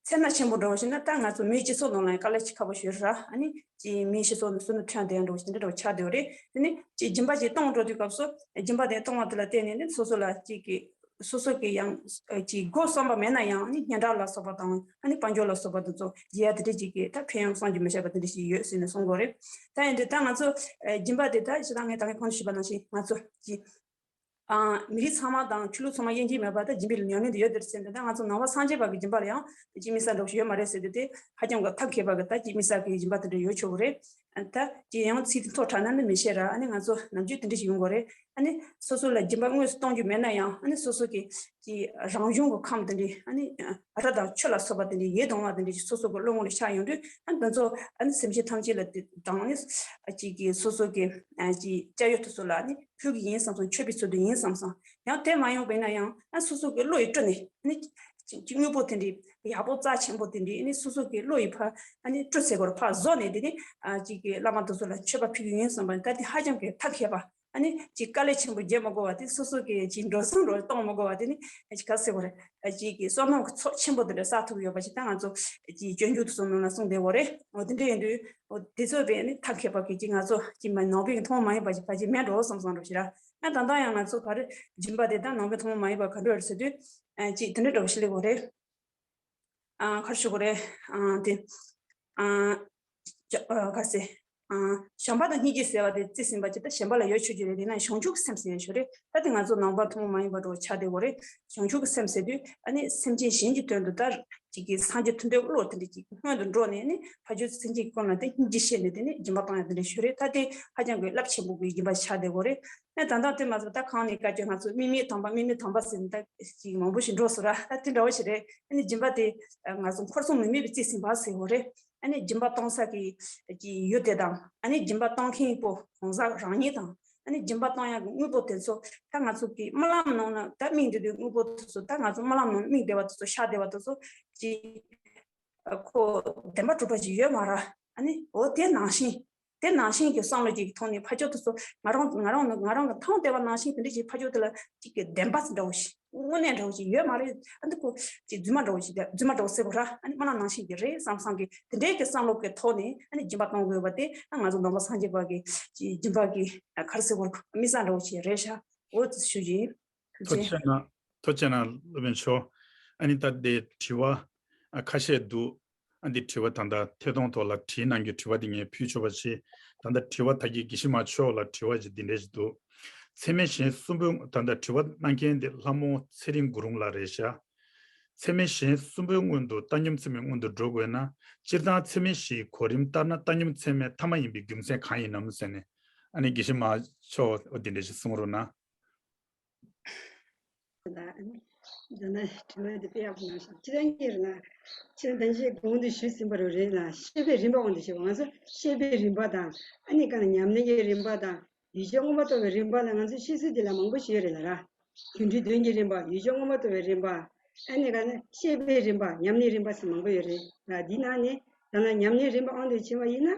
ཚད་མ་ཆེན་པོ་འདྲ་བོ་ཞིག་ན་ད་ང་ཚོ་མིའི་སྤྱི་ཚོགས་ནང་ལ་ཡང་དཀའ་ལས་ཅིག་ཁག་པོ་ཞིག་རེད་ར། ཨ་ནི་ཅིག་མིའི་སྤྱི་ཚོགས་ནང་སུ་ནི་ཐོན་བསྡད་ཡོད་འདྲ་བོ་ཞིག་འདྲ་བོ་ཆགས་བསྡད་ཡོད་རེད། དེ་ནི་ཅིག་སྦྱིན་པ་ཅིག་གཏོང་འགྲོ་དུས་སྐབས་སུ་སྦྱིན་པ་དེ་གཏོང་བ་དེ་ལ་བརྟེན་ནས་ནི་སོ་སོ་ལ་ཅིག་གི་ སོ་སོ་གི་ཡང་ཨ་ཅིག་དགོས་བསམ་པ་མེད་ན་ཡང་ཨ་ནི་སྙན་གྲགས་ལ་སོགས་པ་དང་ཨ་ནི་དཔལ་འབྱོར་ལ་སོགས་པ་དེ་ཚོ་རྒྱས་ཡ་དེ་འདྲ་ཅིག་གི་ད་ཕན་ཡོན་བསམ་གྱིས་མི་ཁྱབ་པ་དེ་འདྲ་ཞིག་ཡོད་ཟེར་ནས་གསུང་གི་ཡོད་རེད། ད་ཡིན་དུས་ད་ང་ཚོ་ཨ་སྦྱིན་པ་དེ་ད་ཞེ་དྲག་ངས་ད་ངས་གོང་དུ་ཞུས་པ་ནང་བཞིན་ང་ཚོ་ཅིག་ཨ་མི་རིགས་ཚང་མ་དང་ཆོས་ལུགས་ཚང་མ་དབྱེ་འབྱེད་མེད་པར་ད་སྦྱིན་པའི་ཉམས་ལེན་དེ་ཡོད་དེར་ཟེར་ནས། ད་ང་ཚོ་ནང་པ་སངས་རྒྱས་པ་གི་སྦྱིན་པ་ལ་ཡང་གཅིག་མིན་ས་འདྲ་བོ་ཞིག་ཡོད་མ་རེད་ཟེར་དུས་དེ་ཧ་ཅང་གི་ཐབས་མཁས་པ་གི་ད་གཅིག་མིན་ས་གི་སྦྱིན་པ་དེ་འདྲ་ཡོད་ཆོག་གི་རེད། ད་ཅིག་ཡང་ཚིག་དེ་མཐོ་དྲགས་ན་ནི་མི་ཤེས་ར། ཨ་ནི་ང་ཚོ་ནམ་རྒྱུན་དེ་འདྲ་ཞིག་ཡོང་གི་རེད། ཨ་ནི་སོ་སོ་ལ་སྦྱིན་པ་དངོས་སུ་གཏོང་རྒྱུ་མེད་ན་ཡང་ཨ་ནི་སོ་སོ་གི་ཅིག་རང་བྱུང་གི་ཁམས་དེ་འདྲ་ཨ་ནི་རི་དང་ཆུ་ལ་སོགས་པ་དེ་འདྲ་ཡིད་དུ་འོང་བ་དེ་འདྲ་ཞིག་སོ་སོ་གི་བློ་ངོ་ལ་ཤར་ཡོང་དུས་ཨ་ནི་དེ་ཚོ་ཨ་ནི་སེམས་ཅན་ཐམས་ཅད་ལ་དེ་དང་ཨ་ནི་ཅིག་གི་སོ་སོ་གི་ཨ་ཅིག་དཔྱ་ཡོད་དེ་ཚོ་ལ་ཨ་ནི་ཕུལ་གི་ཡིན་བསམ་བསམ་མཆོད་པའི་ཚུལ་དུ་ཡིན་བསམ་བསམ། ཡང་དེ་མ་ཡོང་བས་ན་ཡང་ཨ་སོ་སོ་གི་བློ་ཡིས་སྤྲུལ་ནས་ཨ་ནི་ཅིག་དངོས་པོ་དེ་འདྲའི་ཡག་པོ་རྩ་ཆེན་པོ་དེ་འདྲའི་ཨ་ནི་སོ་སོ་གི་བློ་ཡིས་ཕར་ཨ་ནི་སྤྲུལ་ཟེར་དགོས་རེད། ཕར་བཟོ་ནས་དེ་ནི་ཨ་ཅིག་གི་བླ་མ་དེ་ཚོ་ལ་མཆོད་པ་ཕུལ་གི་ཡིན་བསམ་པ་ནི་ད་དེ་ཧ་ཅང་གི་ཐབས་མཁས་པ། ཨ་ནི་ཅིག་དཀའ་ལས་ཆེན་པོ་བརྒྱབ་མ་དགོས་པ་དེ་སོ་སོ་གི་ཅིག་འགྲོ་སོང་རོ་གཏོང་མ་དགོས་པ་དེ་ནི་ཅིག་ག་ཟེར་དགོས་རེད། ཅིག་གི་བསོད་ནམས་ཀྱི་ཚོགས་ཆེན་པོ་དེ་འདྲ་བསགས་ཐུབ་ཡོད་པ་ཞིག་ད་ང་ཚོ་ཅིག་སྤྱོད་འཇུག་དེ་ཚོ་ནང་ལ་གསུངས་བསྡད་ཡོད་རེད། འོ་དེ་འདྲ་ཡིན་དུས་འོ་དེ་ཚོ་བས་ནི་ཐབས་མཁས་པ་གི་ཅིག་ང་ཚོ་ཅིག་མ་ནང་པའི་གི་ཐུན་མོང་མ་ཡིན་པ་ཞིག་ཕལ་ཆེར་མེད་འགྲོ་བསམ་བསམ་འགྲོ་ཞིག་ར། ང་ད་ལྟ་ཡང་ང་ཚོ་ག་རེ་སྦྱིན་པ་དེ་ད་ནང་པའི་ཐུན་མོང་མ་ཡིན་པ་ག་འདྲ་ཡོད་ཟེར་དུས་ཅིག་དེ་འདྲ་འདྲ་བོ་ཞིག་སླེབས་ཡོད་རེད། ཨ་ག་རེ་ཞུ་དགོས་རེད། ཨ་དེ་ཨ་ཅ་ཨ་ག་ཟེ། ཨ་བྱམས་པ་དང་སྙིང་རྗེ་ཟེར་བ་དེ་རྩིས་ཟིན་པ་ཅིག་ད་གཞན་པ་ལ་ཡོད་ཆོག་རྒྱུ་རེད། དེ་ན་བྱང་ཆུབ་སེམས་ཟེར་ཡ་ཞིག་རེད། ད་དེ་ང་ཚོ་ནང་པ་ཐུན་མོང་མ་ཡིན་པ་འདྲ་བོ་ཆགས་བསྡད་ཡོད་རེད། བྱང་ཆུབ་སེམས་ཟེར་དུས་ཨ་ནི་སེམས་ཅན་གཞན་གྱི་དོན་དུ་ད་ཅིག་གི་སངས་རྒྱས་མཐུ་སྟོབས་བློ་དེ་འདྲ་ཅིག་སྔོན་དུ་འགྲོ་ནས་ནི་ཕ་ཆོས་སེམས་ཅན་གྱི་སྐོར་ལ་དེ་སྙིང་རྗེ་བཤད་ནས་དེ་ནི་སྦྱིན་པ་བཏང་ཡ་དེ་འདྲ་ཞིག་རེད། ད་དེ་ཧ་ཅང་གི་རླབས་ཆེན་པོ་གི་སྦྱིན་པ་ཆགས་བསྡད་ཡོད་རེད། ཨ་ད་ལྟ་དེ་མ་ཟད་ད་གང་ནས་བཀའ་བཀྱོན་ང་ཚོ་དམིགས་མེད་དམ་པ་དམིགས་མེད་དམ་པ་ཟེར་ནས་ད་ཅིག་མང་པོ་ཞིག་འགྲོ་སོང་ར། ད་དེ་འདྲ་བོ་ཞིག་རེད། ཨ་ནི་སྦྱིན་པ་དེ་ང་ཚོ་འཁོར་གསུམ་མི་དམིགས་པའི་རྩིས་ཟིན་པ་ཟེར་བ་རེད། ཨ་ནི་སྦྱིན་པ་གཏོང་ས་གི་ཀྱི་ཡུལ་དེ་དང་ཨ་ནི་སྦྱིན་པ་གཏོང་མཁན་པོ་གང་ཟག་རང་ཉིད་དང་ཨ་ནི་སྦྱིན་པ་གཏོང་ཡག་གི་དངོས་པོ་དེ་ཚོ་ད་ང་ཚོ་གི་སྨོན་ལམ་ནང་ན་ད་དམིགས་བསྡད་དུས་དངོས་པོ་དེ་ཚོ་ད་ང་ཚོ་སྨོན་ལམ་ནང་དམིགས་བསྡད་པ་དེ་ཚོ་ཤར་བསྡད་པ་དེ་ཚོ་ཀྱི་ཁོ་བདེན་པ་གྲུབ་པ་ཞིག་ཡོད་མ་རེད། ཨ་ནི་འོ་དེ་ནང་བཞིན། དེ་ནང་བཞིན་གྱི་བསམ་བློ་ཅིག་གི་ཐོག་ནས་ཕ་ཆོས་དེ་ཚོ་ང་རང་ང་རང་ང་རང་གི་མཐོང་བསྡད་པ་ནང་བཞིན་དེ་འདྲ་ཅིག་ཕ་ཆོས་དེ་ལ་ཅིག་གི་བདེན་པ་འདྲ་བོ་ཞིག་དངོས་གནས་འདྲ་བོ་ཞིག་ཡོད་མ་རེད། ཨ་འདི་ཁོ་ཅིག་རྫུན་མ་འདྲ་བོ་ཞིག་རྫུན་མ་འདྲ་བོ་ཟེར་བ་ར། ཨ་ནི་སྨོན་ལམ་ནང་བཞིན་གྱི་རེད་བསམ་བསམ་གྱི་དེ་འདྲའི་གི་བསམ་བློ་གི་ཐོག་ནས་ཨ་ནི་སྦྱིན་པ་གཏོང་དགོས་པ་དེ་ཨ་ང་ཚོ་ནང་པ་སངས་རྒྱས་པ་གི་ཅིག་སྦྱིན་པ་གི་ག་རེ་ཟེར་བ་ར་དམིགས་བསལ་འདྲ་བོ་ཞིག་རེད་ཤག་འོ་ཞུ་རྒྱུ་ཡིན། ཐུགས་རྗེ་ཆེ། ཐུགས་རྗེ་ཆེ་གནང་། ཐུགས་རྗེ་ཆེ་གནང་སློབ་དཔོན་མཆོག་ཨ་ནི་ད་ལྟའི་དྲི་བ་ཨ་ཁ་ཤས་འདུག་ཨ་འདི་དྲི་བ་ད་ལྟ་ཐད་གཏོང་ཐོག་ལ་བྲིས་གནང་རྒྱུ་དྲི་བ་འདི་ངས་ཕུལ་ཆོག་པ་བྱེད། ད་ལྟ་དྲི་བ་ད་གིན་དགེ་བཤེས་མ་མཆོག་ལ་དྲི་བ་ཅིག་འདི་འདྲ་ཞིག་འདུག་ཚད་མེད་གཞན་གསུམ་པོའི་ད་ལྟ་དྲི་བ་གནང་མཁན་འདི་ལྷ་མོ་ཚེ་རིང་གུ་རུང་ལགས་རེད་ཤག་ཚད་མེད་གཞན་གསུམ་པོའི་སྔོན་དུ་བཏང་སྙོམས་ཚད་མའི་སྔོན་དུ་འགྲོ་དགོས་ན་སྤྱིར་བཏང་ཚད་མེད་བཞིའི་གོ་རིམ་ལྟར་ན་བཏང་སྙོམས་ཚད་མའི་ཐ་མ་ཡིན་པའི་རྒྱུ་མཚན་གང་ཡིན་ནམ་ཟེར་ནས་ཨ་ནི་དགེ་བཤེས་མ་མཆོག་འདི་འདྲ་ཞིག་གསུང་རོགས་གནང་། ད་ནི་དྲི་བ་འདི་དཔེ་ཡག་པོ་གནང་ཤག་ཁྱེད་རང་གིས་ལ་ཁྱེད་རང་ད་ཅི་གོང་དུ་ཞུས་ཟིན་པ་རུ་རེད་ལ་བཤད་པའི་རིམ་པ་འོང་དུ་ཞུ་བ་ང་ཚོ་བཤད་པའི་རིམ་པ་དང་ཨ་ནི་ག་ན་ཉམས་ལེན་གྱི་རིམ་པ་དང་ཡུལ་ཕྱོགས་མངོན་པར་རྟོགས་པའི་རིམ་པ་ལ་ང་ཚོ་བཤད་ཚུལ་འདི་ལ་མང་པོ་ཞིག་ཡོད་རེད་ལ་ར། རྒྱུ་འབྲས་དོན་གྱི་རིམ་པ་ཡུལ་ཕྱོགས་མངོན་པར་རྟོགས་པའི་རིམ་པ་ཨ་ནི་ག་ན་བཤད་པའི་རིམ་པ་ཉམས་ལེན་རིམ་པ་ཟེར་མང་པོ་ཡོད་རེད་ལ། འདི་ནང་ནས་ད་ལ་ཉམས་ལེན་རིམ་པ་འོང་དུ་ཕྱིན་པ་ཡིན་ན།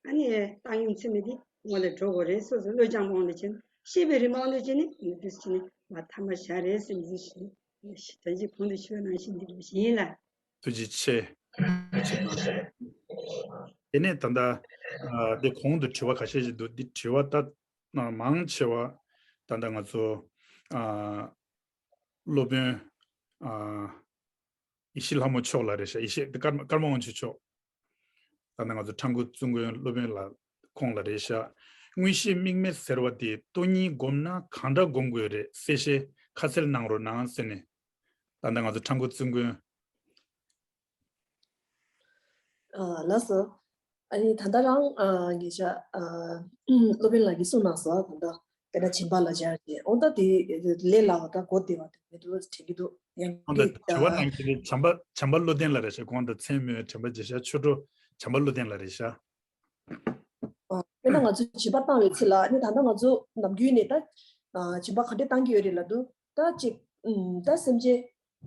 ཨ་ནི་བཏང་སྙོམས་ཚད་མེད་དེ་སྔོན་ལ་འགྲོ་དགོས་རེད། སོ་སོ་བློ་སྦྱངས་པ་དབང་དུ་བྱས་ནས་ཤེས་པའི་རིམ་པ་དབང་དུ་བྱས་ནས་ནི་དུས་ཕྱིན་ནས་མ་ཐ་མ་བཞག་རེད་ཟེར་ནས་ཞུ་ཞུ་ད་ཅི་གོང་དུ་ཞུས་པ་ནང་བཞིན་འདི་འདྲ་ཞིག་ཡིན་ལ། ཐུགས་རྗེ་ཆེ། དེ་ནས་ད་ལྟ་ཨ་དེ་གོང་དུ་དྲི་བ་ཁ་ཤས་ཤིག་འདུག་འདི་དྲི་བ་ད་མང་ཆེ་བ་ད་ལྟ་ང་ཚོ་ཨ་སློབ་དཔོན་ཨ་ཡེ་ཤེས་ལྷ་མོ་མཆོག་ལ་རེད་ཤག་ཡེ་ཤེས་ཀརྨ་ཀརྨ་དབང་ཕྱུག་མཆོག་ད་ལྟ་ང་ཚོ་ཁྲ་འགུ་བཙུན་མགོན་སློབ་དཔོན་ལགས་ཁོང་ལ་རེད་ཤག་མངོན་ཤེས་དམིགས་མེད་ཟེར་བ་དེ་སྟོང་ཉིད་སྒོམ་ན་གང་འདྲ་སྒོམ་དགོས་རེད་གསལ་བཤད་ཁ་གསལ་གནང་རོགས་གནང་ཟེར་ནས་ད་ལྟ་ང་ཚོ་ཁྲ་འགུ་བཙུན་མགོན། ཨ་ལགས་སོ། ཨ་ནི་ད་ལྟ་རང་ཨ་ངེད་ཅག་ཨ་སློབ་དཔོན་ལགས་ཀྱིས་གསུངས་གནང་སོང་། ད་ལྟ་དཔེར་ན་བྱམས་པ་ལ་སྦྱར་ཏེ་འོ་ད་དེ་ལས་སླ་བ་དང་གོ་བདེ་བ་དེ་མི་འདུག་དྲན་གྱི་འདུག་ཡང་ཨོ་ད་དྲི་བ་གནང་མཁན་དེ་བྱམས་པ་བྱམས་པ་བློ་ལྡན་ལགས་རེད་ཤག་ཁོང་དང་མཚན་སྨོས་དྲན་པ་བརྗེད་ཤག་ཆོས་གྲོགས་བྱམས་པ་བློ་ལྡན་ལགས་རེད་ཤག་ཨ་དཔེར་ན་ང་ཚོས་བྱིས་པ་བཏང་བའི་ཚེ་ལ་ནི་ད་ལྟ་ང་ཚོ་ནམ་རྒྱུན་ནས་ད་ཨ་བྱིས་པ་ག་འདྲས་བཏང་གི་ཡོད་རེད་ལབ་དུས་ད་ཅིག་ཨུམ་ད་སེམས་ཅན་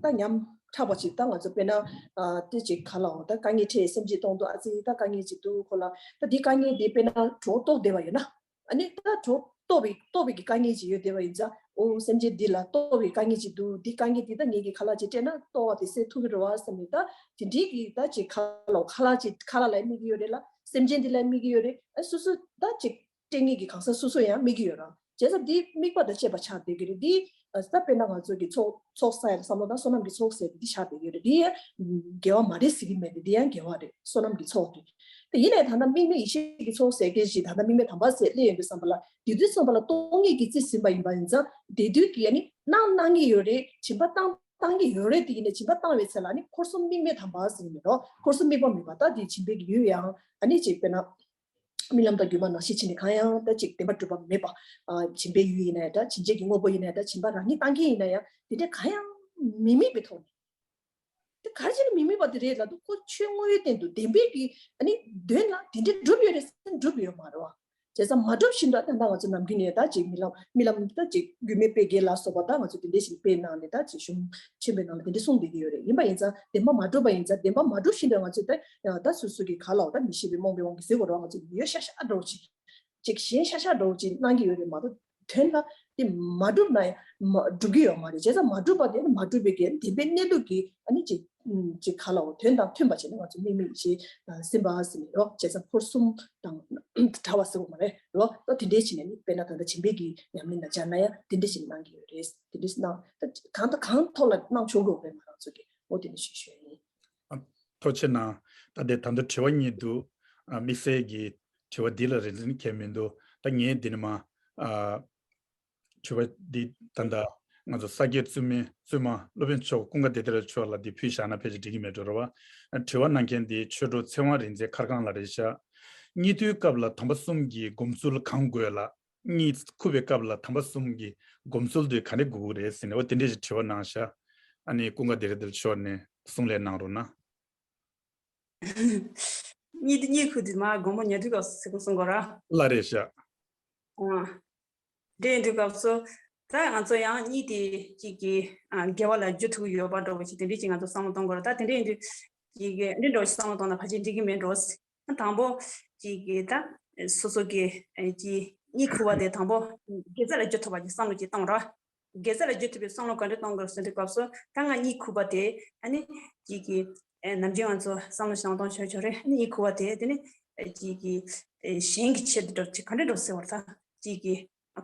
ད་ཉམ་ཐག་པ་ཅིག་ད་ང་ཚོ་དཔེར་ན་ཨ་དེ་ཅིག་ག་ལ་འོ་ད་དཀའ་ངལ་འཕྲད་སེམས་ཅན་གཏོང་དུས་ཨ་ཙི་ད་དཀའ་ངལ་ཅིག་འདུག་ཁོ་ལ་ད་འདི་དཀའ་ངལ་འདི་དཔེར་ན་གྲོགས་རྟོགས་བསྡད་པ་ཡོད་ན་ཨ་ནི་ད་གྲོགས་རྟོགས་པའི་རྟོགས་པའི་གི་དཀའ་ངལ་ཅིག་ཡོད་བསྡད་པ་ཡིན་ཙང་འོ་སེམས་ཅན་འདི་ལ་རྟོགས་པའི་དཀའ་ངལ་ཅིག་འདུག་འདི་དཀའ་ངལ་འདི་ད་ངེད་ཀྱི་ཁ་ལག་ཅིག་སྤྲད་ན་རྟོགས་པ་དེ་སེལ་ཐུབ་ཀྱི་རེད་བ་བསམ་ནས་ད་དེ་འདྲའི་གི་ད་ཅིག་ཁ་ལོ་ཁ་ལག་ཅིག་ཁ་ལག་ལ་དམིགས་ཀྱི་ཡོད་རེད་ལ་སེམས་ཅན་འདི་ལ་དམིགས་ཀྱི་ཡོད་རེད་ཨ་སོ་སོ་ད་ཅིག་སྤྲད་ངེས་ཀྱི་གང་ཟག་སོ་སོ་ཡང་དམིགས་ཀྱི་ཡོད་ར། བྱས་ཙང་འདི་དམིགས་པ་དང་བཅས་པ་ཆགས་བསྡད་ཀྱི་རེད། འདི་ ཨ་ད་དཔེར་ན་ང་ཚོ་གི་ཚོགས་ཚོགས་བསགས་ཡ་ལ་བསམ་བློ་བཏང་། བསོད་ནམས་ཀྱི་ཚོགས་ཟེར་དེ་འདི་ཆགས་བསྡད་ཡོད་རེད། འདི་ཡང་དགེ་བ་མ་རེད་ཟེར་གྱི་མེད་དེ། འདི་ཡང་དགེ་བ་རེད། བསོད་ནམས་ཀྱི་ཚོགས་རེད། དེ་ཡིན་ནའི་ད་ལྟ་དམིགས་མེད་ཡེ་ཤེས་ཀྱི་ཚོགས་ཟེར་གྱི་ཞིག་ད་ལྟ་དམིགས་མེད་དམ་པ་ཟེར་སླེབས་ཡོང་དུས་ཙམ་པ་ལ། དེ་དུས་ཙམ་པ་ལ་སྟོང་ཉིད་ཀྱི་རྩིས་ཟིན་པ་ཡིན་པ་ཡིན་ཙང་། དེ་དུས་ཀྱི་ཨ་ནི་གནང་གནང་གི་ཡོད་རེད། སྦྱིན་པ་བཏང་བཏང་གི་ཡོད་རེད། དེ་ཡིན་ནའི་སྦྱིན་པ་བཏང་བའི་ཚེ་ལ་ཨ་ནི་འཁོར་གསུམ་དམིགས་མེད་དམ་པ་ཟེར་གྱི་མེད་དོ། འཁོར་གསུམ་དམིགས་པ་མེད་པ། ད་དེ་སྦྱིན་པའི་ཡུལ་ཡང་ཨ་ནི་ཅིག་དཔེར་ན། རྨི་ལམ་དང་སྒྱུ་མ་ནང་བཞིན་བྱས་ནས། གང་ཡང་ད་ཅིག་བདེན་པར་གྲུབ་པ་མེད་པ། ཨ་སྦྱིན་པའི་ཡུལ་ཡིན་ན་ཡང་འདྲ། སྦྱིན་བྱེད་ཀྱི་དངོས་པོ་ཡིན་ན་ཡང་འདྲ། སྦྱིན་པ་རང་ཉིད་བཏང་མཁན་ཡིན་ན་ཡང་དེ་འདྲ་གང་ཡང་མི་དམིགས་པའི་ཐོག་ནས། དེ་ག་རེ་བྱས་ནས་མི་དམིགས་པ་དེ་རེད་ལབ་དུས། ཁོ་ཆོས་དངོས་ཡོད་སྟེང་དུ་བདེན་པའི་གི་ཨ་ནི་དོན་ལ་དེ་འདྲ་གྲུབ་ཡོད་རེད་ཟེར་ན་གྲུབ་ཡོད་མ་རེད་བ། བྱས་ཙང་མ་གྲུབ་བཞིན་དུ། ད་ལྟ་ང་ཚོ་ནམ་རྒྱུན་ནས་ད་ཅིག་རྨི་ལམ་རྨི་ལམ་ད་ཅིག་སྒྱུ་མའི་དཔེ་རྒྱན་ལ་སོགས་པ་ད་ང་ཚོ་དེ་འདྲ་ཞིག་དཔེ་གནང་ནས། ད་ཅིག་གཞུང་ཆེན་པོའི་ནང་ལ་དེ་འདྲ་གསུངས་བསྡད་ཀྱི་ཡོད་རེད། ཡིན་པ་ཡིན་ཙང་བདེན་པ་མ་གྲུབ་པ་ཡིན་ཙང་། བདེན་པ་མ་གྲུབ་བཞིན་དུ་ང་ཚོས་ད་ད་སོ་སོ་གི་ག་ལ་འོ་ད་མི་ཤེས་པའི་རྨོངས་པའི་དབང་གིས་ཟེར་དགོས་རེད་བ། ང་ཚོ་ཡོད་ཤག་ཤག་འདྲ་བོ་ཅིག་ཅིག་ཞན་ཤག་ཤག་འདྲ་བོ་ཅིག་གནང་གི་ཡོད་རེད་མ་གཏོགས། དོན་ལ་དེ་མ་གྲུབ་ན་ཡང་མ་གྲུབ་ཀྱི་ཡོད་མ་རེད། བྱས་ཙང་མ་གྲུབ་པ་དེ་ནི་མ་གྲུབ་པའི་གི་བདེན་པའི་གནས་ལུགས་ཀྱི་ཨ་ནི་ཅིག་ཅིག་ག་ལ་འོ་དོན་དང་མཐུན་པ་བྱས་ནས་ང་ཚོ་དམིགས་མེད་ཡེ་ཤེས་ཟིན་པ་ཟེར་ནས་རོ། བྱས་ཙང་འཁོར་གསུམ་དང་བྲལ་བ་ཟེར་བ་མ་རེད་རོ། ད་དེ་འདྲའི་བྱས་ནས་ནི། དཔེར་ན་ད་ལྟ་སྦྱིན་པའི་གི་ཉམས་ལེན་དང་སྦྱར་ན་ཡང་དེ་འདྲ་བྱས་ནས་གནང་གི་ཡོད་རེད། དེ་འདྲ་གནང་ད་གང་དང་གང་ཐོག་ལ་གནང་ཆོག་གི་ཡོད་རེད། ང་རང་ཚོ་གི་འོ་དེ་ནི་ཞུ་ཞུ་ཡིན། ཨ། ཐུགས་རྗེ་གནང་། ད་ལྟའི་ད་ལྟ་དྲི་བ་གཉིས་འདུག་ཨ། དམིགས་བསལ་གྱི་དྲི་བ་འདི་ལ་རེ་འདུན་གལ་མི་འདུག་ད་ངས་འདི་ནས་མར། ཨ། དྲི་བ་འདི་ད་ལྟ་ང་ཚོ་ས་སྐྱའི་བཙུན་མའི་བཙུན་མ་སློབ་དཔོན་མཆོག་ཀུན་དགའ་བདེ་ལྡན་མཆོག་ལ་འདི་ཕུལ་བཞག་ན་ཕལ་ཆེར་འགྲིག་གི་མེད་འགྲོ་རེད་བ། དྲི་བ་གནང་མཁན་འདི་ཆོས་གྲོགས་ཚེ་དབང་རིག་འཛིན་མཁར་ཁང་ལགས་རེད་ཤག་སྙིགས་དུས་སྐབས་ལ་དམ་པ་གསུམ་གྱི་སྒོམ་ཚུལ་གང་དགོས་ལ། གཉིད་ཁུག་པའི་སྐབས་ལ་དམ་པ་གསུམ་གྱི་སྒོམ་ཚུལ་དེ་ག་འདྲ་དགོས་ཀྱི་རེད་ཟེར་ནས། འོ་དེ་འདྲས་ཞིག་དྲི་བ་གནང་ཤག་ཨ་ནི་ཀུན་དགའ་བདེ་ལྡན་མཆོག་ནས་གསུང་ལན་གནང་རོགས་གནང་། གཉིད་དེ་གཉིད་ཁུག་དུས་མར་དགོང་མོ་ཉལ་དུས་སྐབས་སུ་གསུང་དགོས་ར། ལ་རེད་ཤག་ཨ། དེ་ཡིན་དུས་སྐབས་སུ་ད་ང་ཚོ་ཡང་གཉིད་དེ་གཅིག་གི་ཨ་དགེ་བ་ལ་བསྒྱུར་ཐུབ་ཀྱི་ཡོད་པ་འདྲ་བོ་ཞིག་དེ་འདྲས་ཅིག་ང་ཚོ་བསམ་བློ་གཏོང་དགོས་ར། ད་དེ་འདྲས་ཡིན་དུས་གཅིག་གི་འདི་འདྲ་བོ་ཞིག་བསམ་བློ་གཏོང་ན་ཕལ་ཆེར་འགྲིག་གི་མེད་འགྲོ། དང་པོ་གཅིག་གི་ད་སོ་སོ་གི་ཨ་གཅིག་གཉིད་ཁུག་པ་དེ་དང་པོ་དགེ་རྩ་ལ་བསྒྱུར་ཐུབ་པ་ཅིག་བསམ་བློ་ཅིག་བཏང་ར། དགེ་རྩ་ལ་བསྒྱུར་ཐུབ་པའི་བསམ་བློ་ག་འདྲ་གཏོང་དགོས་ཟེར་དུས་སྐབས་སུ། ད་ང་གཉིད་ཁུག་པ་དེ་ཨ་ནི་གཅིག་གི་ཨེ་ནམ་རྒྱུན་ང་ཚོ་བསམ་བློ་ཞིག་གཏོང་ཆོག་ཆོག་རེད། ཨ་ནི་གཉིད་ཁུག་པ་དེ་དེ་ནི་ཨེ་གཅིག་གི་ཨེ་གཞན་གྱི་ཆེད་དུ་འགྲོ་ཅིག་ག་འདྲ་འགྲོ་ཟེར་བར། ད་གཅིག་གི་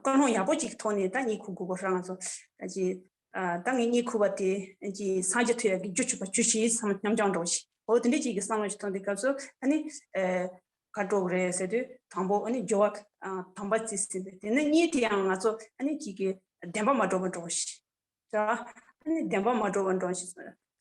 ཀུན་སློང་ཡག་པོ་ཅིག་ཐོག་ནས་ད་གཉིད་ཁུག་དགོས་པ་རང་ཚོ་ཨ་ཅིག་ཨ་ད་ངས་གཉིད་ཁུག་པ་དེ་ཅིག་སངས་རྒྱས་ཐོབ་ཡག་གི་རྒྱུ་བྱེད་པ་བྱུས་ཤིག་བསམ་བློ་མཉམ་སྦྱོང་འགྲོ་ཞིག་འོ་དེ་འདྲས་ཅིག་གི་བསམ་བློ་ཞིག་ཐོན་དུས་སྐབས་སུ་ཨ་ནི་ཨེ་ག་འགྲོ་གི་རེད་ཟེར་དུས། དང་པོ་ཨ་ནི་སྦྱོར་བ་ཨ་དམ་པ་རྩིས་ཟིན་པས། དེ་ནས་གཉིས་དེ་ཡང་ང་ཚོ་ཨ་ནི་གཅིག་གི་བདེན་པ་མ་གྲུབ་པ་འགྲོ་ཞིག་ཨ་ནི་བདེན་པ་མ་གྲུབ་པ་འགྲོ་ཞིག་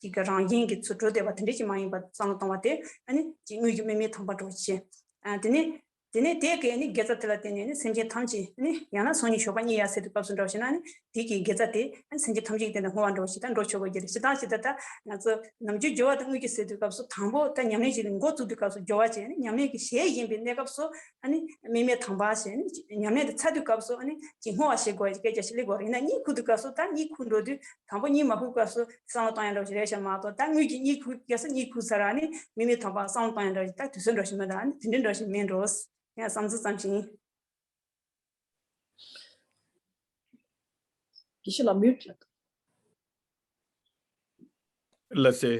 གཅིག་གི་རང་བཞིན་གྱི་ཚུར་འགྲོ་བསྡད་པ་དེ་འདྲས་ཅིག་མ་ཡིན་པ་བསམ་བློ་གཏོང་བ་དེ་ཨ་ནི་གཅིག་དངོས་ཀྱི་དམིགས་མེད་དམ་པ་འགྲོ་ཞིག་ཨ་དེ་ནས། དེ་ནས་དེ་གའི་ནི་དགེ་རྩ་དེ་ལ་བརྟེན་ནས་ནི་སེམས་ཅན་ཐམས་ཅད་ནི་ཡང་ན་སང་ཉིན་ཞོགས་པ་གཉིད་ཡར་སད་དུས་སྐབས་སུ་འདྲ་བ་ཞིག་ན་ནི་དེ་གའི་དགེ་རྩ་དེ་ནི་སེམས་ཅན་ཐམས་ཅད་ཀྱི་སྟེང་དུ་བསྔོ་བ་འདྲ་བ་ཞིག་ད་འགྲོ་ཆོག་པ་གི་རེད། སྤྱིར་བཏང་ཞིག་ད་ད་ང་ཚོ་ནམ་རྒྱུན་སྦྱོར་བ་དང་དངོས་ཀྱི་ཟེར་དུས་སྐབས་སུ་དང་པོ་ད་ཉམས་ལེན་ཞིག་ལ་འགོ་བཙུགས་དུས་སྐབས་སུ་སྦྱོར་བ་བྱས་ནི་ཉམས་ལེན་གྱི་གཞས་ཡིན་པའི་གནས་སྐབས་སུ་ཨ་ནི་དམིགས་མེད་དམ་པ་བྱས་ནི་ཉམས་ལེན་དེ་ཚར་དུས་སྐབས་སུ་ཨ་ནི་ཅིག་བསྔོ་བ་བྱེད་དགོས་ཡ་སྐད་ཆ་ཞིག་སླེབས་དགོས་རེད། ཡིན་ན་གཉིད་ཁུག་དུས་སྐབས་སུ་ད་གཉིད་ཁུག་འགྲོ་དུས། དང་པོ་གཉིད་མ་ཁུག་སྐབས་སུ་བསམ་བློ་གཏོང་ཡ་འདྲ་བོ་ཞིག་རེད་ཤག་མ་གཏོགས། ད་དངུལ་གྱི་གཉིད་ཁུག་སྐབས་སུ་གཉིད་ཁུག་ཚར་ར་ནི་དམིགས་མེད་དམ་པ་བསམ་བློ་གཏོང་ཡ་འདྲ་བོ་ཞིག་ད་དུས་ཚོད་འདྲ་བོ་ཞིག་མེད་ད། ཨ་ནི་དེ་འདྲའི་འདྲ་བོ་ཞིག་མེད་འགྲོ། ཡང་བསམ་ཚུལ་ཙམ་ཞིག་ཡིན། དགེ་བཤེས་ལགས་མིའུ་ཊི་ལ། ལགས་སེ།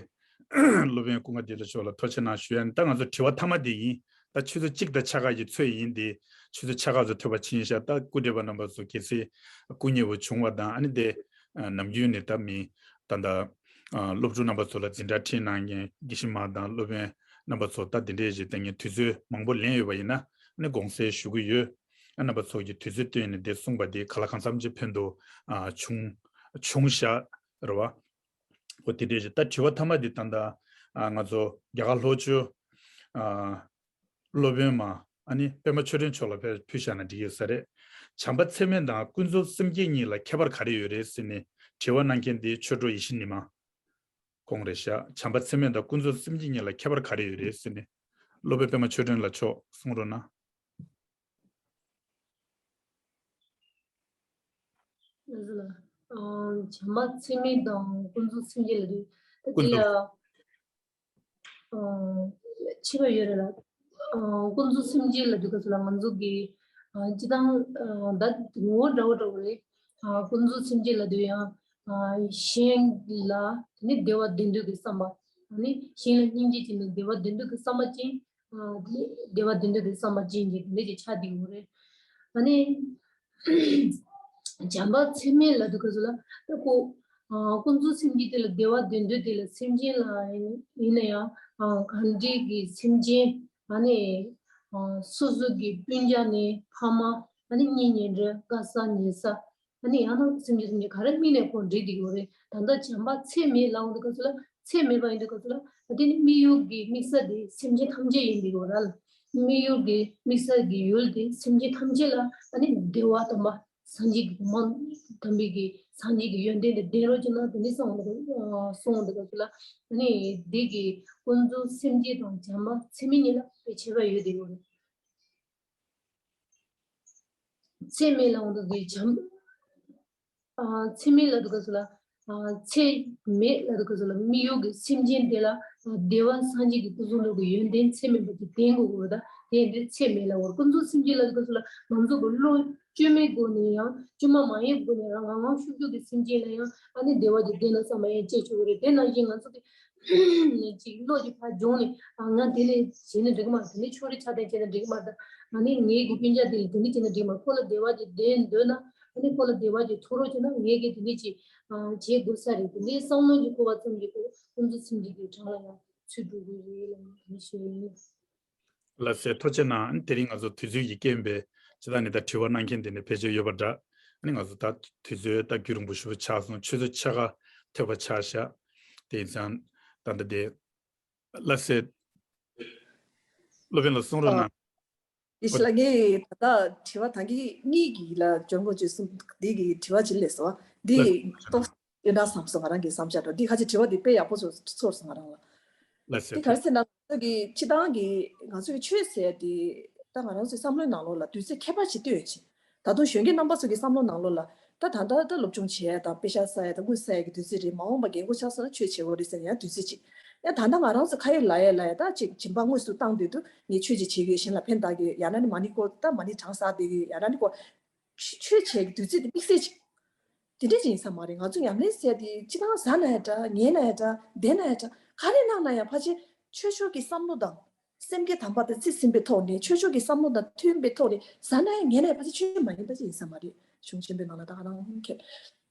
སློབ་དཔོན་ཀུན་དགའ་བདེ་ལེགས་མཆོག་ལ་ཐུགས་རྗེ་གནང་ཞུ་ཡ་ཡིན། ད་ང་ཚོ་དྲི་བ་མཐའ་མ་དེ་ཡིན། ད་ཆུ་ཚོད་གཅིག་དང་ཕྱེད་ཀ་གི་ཚོད་ཡིན་ཏེ། ཆུ་ཚོད་ཕྱེད་ཀ་ཙམ་ཐོབ་པ་ཕྱིན་ཤག་ད་སྐུ་བགྲེས་པ་རྣམ་པ་ཚོ་གལ་སྲིད་སྐུ་ཉེ་བོ་བྱུང་བ་དང་། ཨ་ནི་དེ་ནམ་རྒྱུན་ནས་ད་མི་ད་ལྟ་སློབ་ཕྲུག་རྣམ་པ་ཚོ་ལ་འཛིན་གྲྭ་ཁྲིད་གནང་མཁན་དགེ་བཤེས་མ་དང་སློབ་དཔོན་རྣམ་པ་ཚོ་ད་དེ་འདྲས་ཞིག་ད་ངས་དུས་ཚོད་མང་པོ་ལེན་ཡོད་པ་ཡིན་ན། ཨ་ནི་དགོངས་སེལ་ཞུ་གི་ཡོད། ཨ་རྣམ་པ་ཚོ་གིས་དུས་ཚོད་བཏོན་ནས་དེ་གསུངས་པ་དེ་ག་ལ་གང་འཚམ་ཅིག་ཕན་ཐོགས་ཨ་བྱུང་བྱུང་ཤག་རེད་བ། འོ་དེ་འདྲས་ཞིག་ད་དྲི་བ་མཐའ་མ་དེ་ད་ལྟ་ཨ་ང་ཚོ་རྒྱ་གར་ལྷོ་ཕྱོགས་ཨ་སློབ་དཔོན་མ་ཨ་ནི་པད་མ་ཆོས་སྒྲོན་མཆོག་ལ་ཕར་ཕུལ་བཞག་ན་འགྲིག་ཡོད་ས་རེད། བྱམས་པ་ཚད་མེད་དང་ཀུན་རྫོབ་སེམས་བསྐྱེད་གཉིས་ལ་ཁྱད་པར་ག་རེ་ཡོད་རེད་ཟེར་ནས་དྲི་བ་གནང་མཁན་དེ་ཆོས་གྲོགས་ཡེ་ཤེས་ཉི་མ་ཁོང་རེད་ཤག་བྱམས་པ་ཚད་མེད་དང་ཀུན་རྫོབ་སེམས་བསྐྱེད་གཉིས་ལ་ཁྱད་པར་ག་རེ་ཡོད་རེད་ཟེར་ནས། སློབ་དཔོན་པད་མ་ཆོས་སྒྲོན་ལགས་མཆོག་གསུང་རོགས་གནང་། ལགས་སོ་ལགས། ཨ་བྱམས་པ་ཚད་མེད་དང་ཀུན་རྫོབ་སེམས་བསྐྱེད་ལབ་དུས་ད་དེ་ལ་ཨ་ཕྱེ་བ་ཡོད་རེད་ལ། ཨ་ཀུན་རྫོབ་སེམས་བསྐྱེད་ལབ་དུས་སྐབས་སུ་ལ་ང་ཚོ་གི་ཨ་སྤྱིར་བཏང་ཨ་ད་ངོ་བོ་འདྲ་བོ་འདྲ་བོ་རེད། ཨ་ཀུན་རྫོབ་སེམས་བསྐྱེད་ལབ་དུས་ཡང་ཨ་གཞན་ལ་དེ་ནི་བདེ་བ་དོན་དུ་གི་བསམ་པ། ཨ་ནི་གཞན་ལ་སྙིང་རྗེ་བྱས་ནས་བདེ་བ་དོན་དུ་གི་བསམ་པ་ཅན། ཨ་དེ་བདེ་བ་དོན་དུ་གི་བསམ་པ་ཅན་གྱི་དེ་འདྲ་ཅིག་ཆགས་བསྡད་ཡོད་རེད། ཨ་ནི། བྱམས་པ་ཚད་མེད་ལབ་དུས་སྐབས་སུ་ལ་ད་ཁོ་ཨ་ཀུན་རྫོབ་སེམས་བསྐྱེད་དེ་ལ་བདེ་བ་འདོད་འདོད་དེ་ལ་སེམས་ཅན་ལ་ཡིན་ན་ཡང་ཨ་གང་འདྲའི་གི་སེམས་ཅན་ཨ་ནི་ཨ་སོ་སོ་གི་སྤུན་ཀྱག་ནས་ཕ་མ་ཨ་ནི་གཉེན་ཉེ་འབྲེལ་དགའ་ས་ཉེ་ས་ཨ་ནི་ཡང་ན་སེམས་ཅན་སེམས་ཅན་ག་རེ་དམིགས་ནས་ཁོ་འདྲི་བསྡད་ཡོད་རེད། ད་ལྟ་བྱམས་པ་ཚད་མེད་ལབ་འོང་དུས་སྐབས་སུ་ལ་ཚད་མེད་པ་ཡིན་དུས་སྐབས་སུ་ལ་ཨ་དེ་ནི་དམིགས་ཡུལ་གྱི་དམིགས་ས་དེ་སེམས་ཅན་ཐམས་ཅད་ཡིན་པའི་སྐོར་ལ། དམིགས་ཡུལ་གྱི་དམིགས་ས་གི་ཡུལ་དེ་སེམས་ཅན་ཐམས་ཅད་ལ་ཨ་ནི་བདེ་བ་དམ་པ་སངས་རྒྱས་ཀྱི་གོ་འཕང་དམ་པའི་གི་སངས་རྒྱས་ཀྱི་ཡོན་ཏན་དེ་ལྡན་རོགས་བྱུང་ན་དེ་ནི་སོང་འདུག་སོང་འདུག་སྐབས་སུ་ལ་ཨ་ནི་དེ་གི་ཀུན་རྫོབ་སེམས་བསྐྱེད་དང་བྱམས་པ་ཚད་མེད་གཉིས་ལ་དཔེ་ཁྱད་པར་ཡོད་དེ་ཡོད་རེད། ཚད་མེད་ལ་འོང་དུས་ཀྱི་བྱམས། ཨ་ཚད་མེད་ལ་འདུག་ག་སུ་ལ། ཨ་ཚད་མེད་ལ་འདུག་ག་སུ་ལ་དམིགས་ཡུལ་གྱི་སེམས་ཅན་དེ་ལ་ཨ་བདེ་བ་སངས་རྒྱས་ཀྱི་སྐུ་གསུང་ཐུགས་ཀྱི་ཡོན་ཏན་ཚད་མེད་པ་ཅིག་ལྡན་དགོས་ཀྱི་ཡོད་ད། དེ་འདི་ཚད་མེད་ལ་འོར་ཀུན་རྫོབ་སེམས་ཅན་ལ་འདུག་ག་སུ་ལ་ང་ཚོ་གི་བློ་བཅོས་མའི་སྒོ་ནས་ཡང་བཅོས་མ་མ་ཡིན་སྒོ་ནས་རང་ངང་ངམ་ཤུགས་རྒྱུད་ཀྱི་སེམས་ཅན་ལ་ཡང་ཨ་ནི་བདེ་བ་ཅིག་ལྡན་ན་བསམ་པ་ཡང་སྐྱེ་ཆོག་གི་རེད། དེ་ནང་བཞིན་ང་ཚོ་གི་ནས་ཅིག་བློ་ཅིག་ཕར་སྦྱོང་ནས་ཨ་ང་དེ་ནས་བྱས་ན་འགྲིག་གི་མ་རེད། དེ་ནས་ཕྱོགས་རིས་ཆ་ལྡན་བྱས་ན་འགྲིག་གི་མ་རེད། ཨ་ནི་ངའི་གི་སྤུན་ཀྱག་དེ་ལ་དེ་འདྲ་བྱས་ན་འགྲིག་མ་རེད། ཁོ་ལ་བདེ་བ་ཅིག་ལྡན་འདོད་ན་ཨ་ནི་ཁོ་ལ་བདེ་བ་ཅིག་ཐོབ་རོགས་བྱས་ན་ངས་གི་དེ་འདྲ་ཅིག་ཨ་བྱེད་དགོས་ས་རེད། དེ་འདྲའི་བསམ་བློ་ཅིག་འཁོར་བ་ཙམ་གྱིས་ཁོ་ཀུན་རྫོབ་སེམས་བསྐྱེད་ཀྱི་གྲངས་ལ་ཡང་ཚུད་འགྲོ་གི་རེད་ལབ་ནས་དེ་འདྲ་ཞུ་ཡ་ཡིན། ལགས་སེ། ཐུགས་རྗེ་གནང་། དེ་རིང་ང་ཚོ་དུས་ཚོད་ཀྱི་རྐྱེན་པས་ཇི་ལྟར་ནི་ད་དྲི་བ་གནང་མཁན་དེ་ནི་ཕལ་ཆེར་ཡོད་པ་འདྲ། ཨ་ནི་ང་ཚོ་ད་དུས་ཚོད་ད་རྒྱུན་རིང་པོ་ཞེ་པོ་ཆགས་སོང་། ཆུ་ཚོད་ཕྱེད་ཀ་ཐེབས་པ་ཆགས་ཤག་དེ་ཡིན་ཙང་ད་ལྟ་དེ་ལ་ཟེར། སློབ་དཔོན་ལ་གསུང་རོགས་གནང་། ཡེ་ཤེས་ལགས། ངས་ད་ལྟ་དྲི་བ་ད་གིན་གཉིས་ཀྱི་ལ་འཇོན་པོ་བྱས་སོང་། འདི་གི་དྲི་བ་ཅིག་སླེབས་སོང་། འདི་ལྟོགས་ཡོད་འདྲ་བསམ་སོང་། ང་རང་གི་བསམ་འཆར་འདྲ། འདི་ཁ་ཅིག་དྲི་བ་འདི་དཔེ་ཡག་པོ་ཚོར་ཚོར་སོང་ང་རང་ལ། ལགས་སེ། འདི་ག་རེ་ཟེར་ན་ང་ཚོ་གི་སྤྱི་བཏང་གི་ང་ཚོ་གི་ཆོས་ཟེར་དེ་ད་ང་རང་ཚོའི་བསམ་བློའི་ནང་ལོགས་ལ་དུས་ཚོད་ཁྱད་པར་ཅིག་གཏོད་ཡོད་ཅིང་། ད་དུང་གཞོན་སྐྱེས་རྣམ་པ་ཚོ་གི་བསམ་བློ་ནང་ལོགས་ལ་ད་ད་ལྟ་ད་སློབ་སྦྱོང་བྱེད་ཡ་དང་དཔེ་ཆ་ཟ་ཡ་དང་དངུལ་ཟ་ཡ་གི་དུས་ཚོད་རེད། མ་འོངས་པ་རྒན་གོག་ཆགས་སོང་ན་ཆོས་བྱེད་དགོས་རེད་ཟེར་ཡ་དུས་ཚོད་ཅིག། ཡ་ད་ལྟ་ང་རང་ཚོ་ཁ་ཡོད་ལག་ཡོད་ལ་ཡ་ད་ཅིག་སྦྱིན་པ་དངོས་སུ་བཏང་དུས་དུ་ངས་ཆོས་ཅིག་བྱེད་ཀྱི་ཡོད། གཞན་ལ་ཕན་བཏགས་ཀྱི་ཡོད། ཡང་ན་ནི་མ་ཎི་སྐོར་ད་མ་ཎི་གྲངས་ཟ་བསྡད་ཀྱི་ཡོད། ཡང་ན་ནི་ཁོ་ཆོས་བྱེད་ཀྱི་དུས་ཚོད་དེ་དམིགས་བསལ་ཅིག་དེ་འདྲ་ཅིག་ཡིན་ས་མ་རེད། ང་ཚོ་ཉམས་ལེན་ཟེར་དེ་སྤྱི་བཏང་ཟ་ན་ཡང་འདྲ། ཉལ་ན་ཡང་འདྲ། བསྡད་ན་ཡང་འདྲ། ག་རེ་གནང་ན་ཡང་ཕལ་ཆེར་ཆོས་ཕྱོགས་ཀྱི་བསམ་བློ་དང་སེམས་བསྐྱེད་དམ་པ་དང་རྩིས་ཟིན་པའི་ཐོག་ནས་ཆོས་ཕྱོགས་ཀྱི་བསམ་བློ་དང་མཐུན་པའི་ཐོག་ནས་ཟ་ན་ཡང་ཉལ་ན་ཡང་ཕལ་ཆེར་ཆོས་མ་ཡིན་པ་ཅིག་ཡིན་ས་མ་རེད། གཞུང་ཆེན་པོའི་ནང་ལ་ད་ག་རང་མཁས།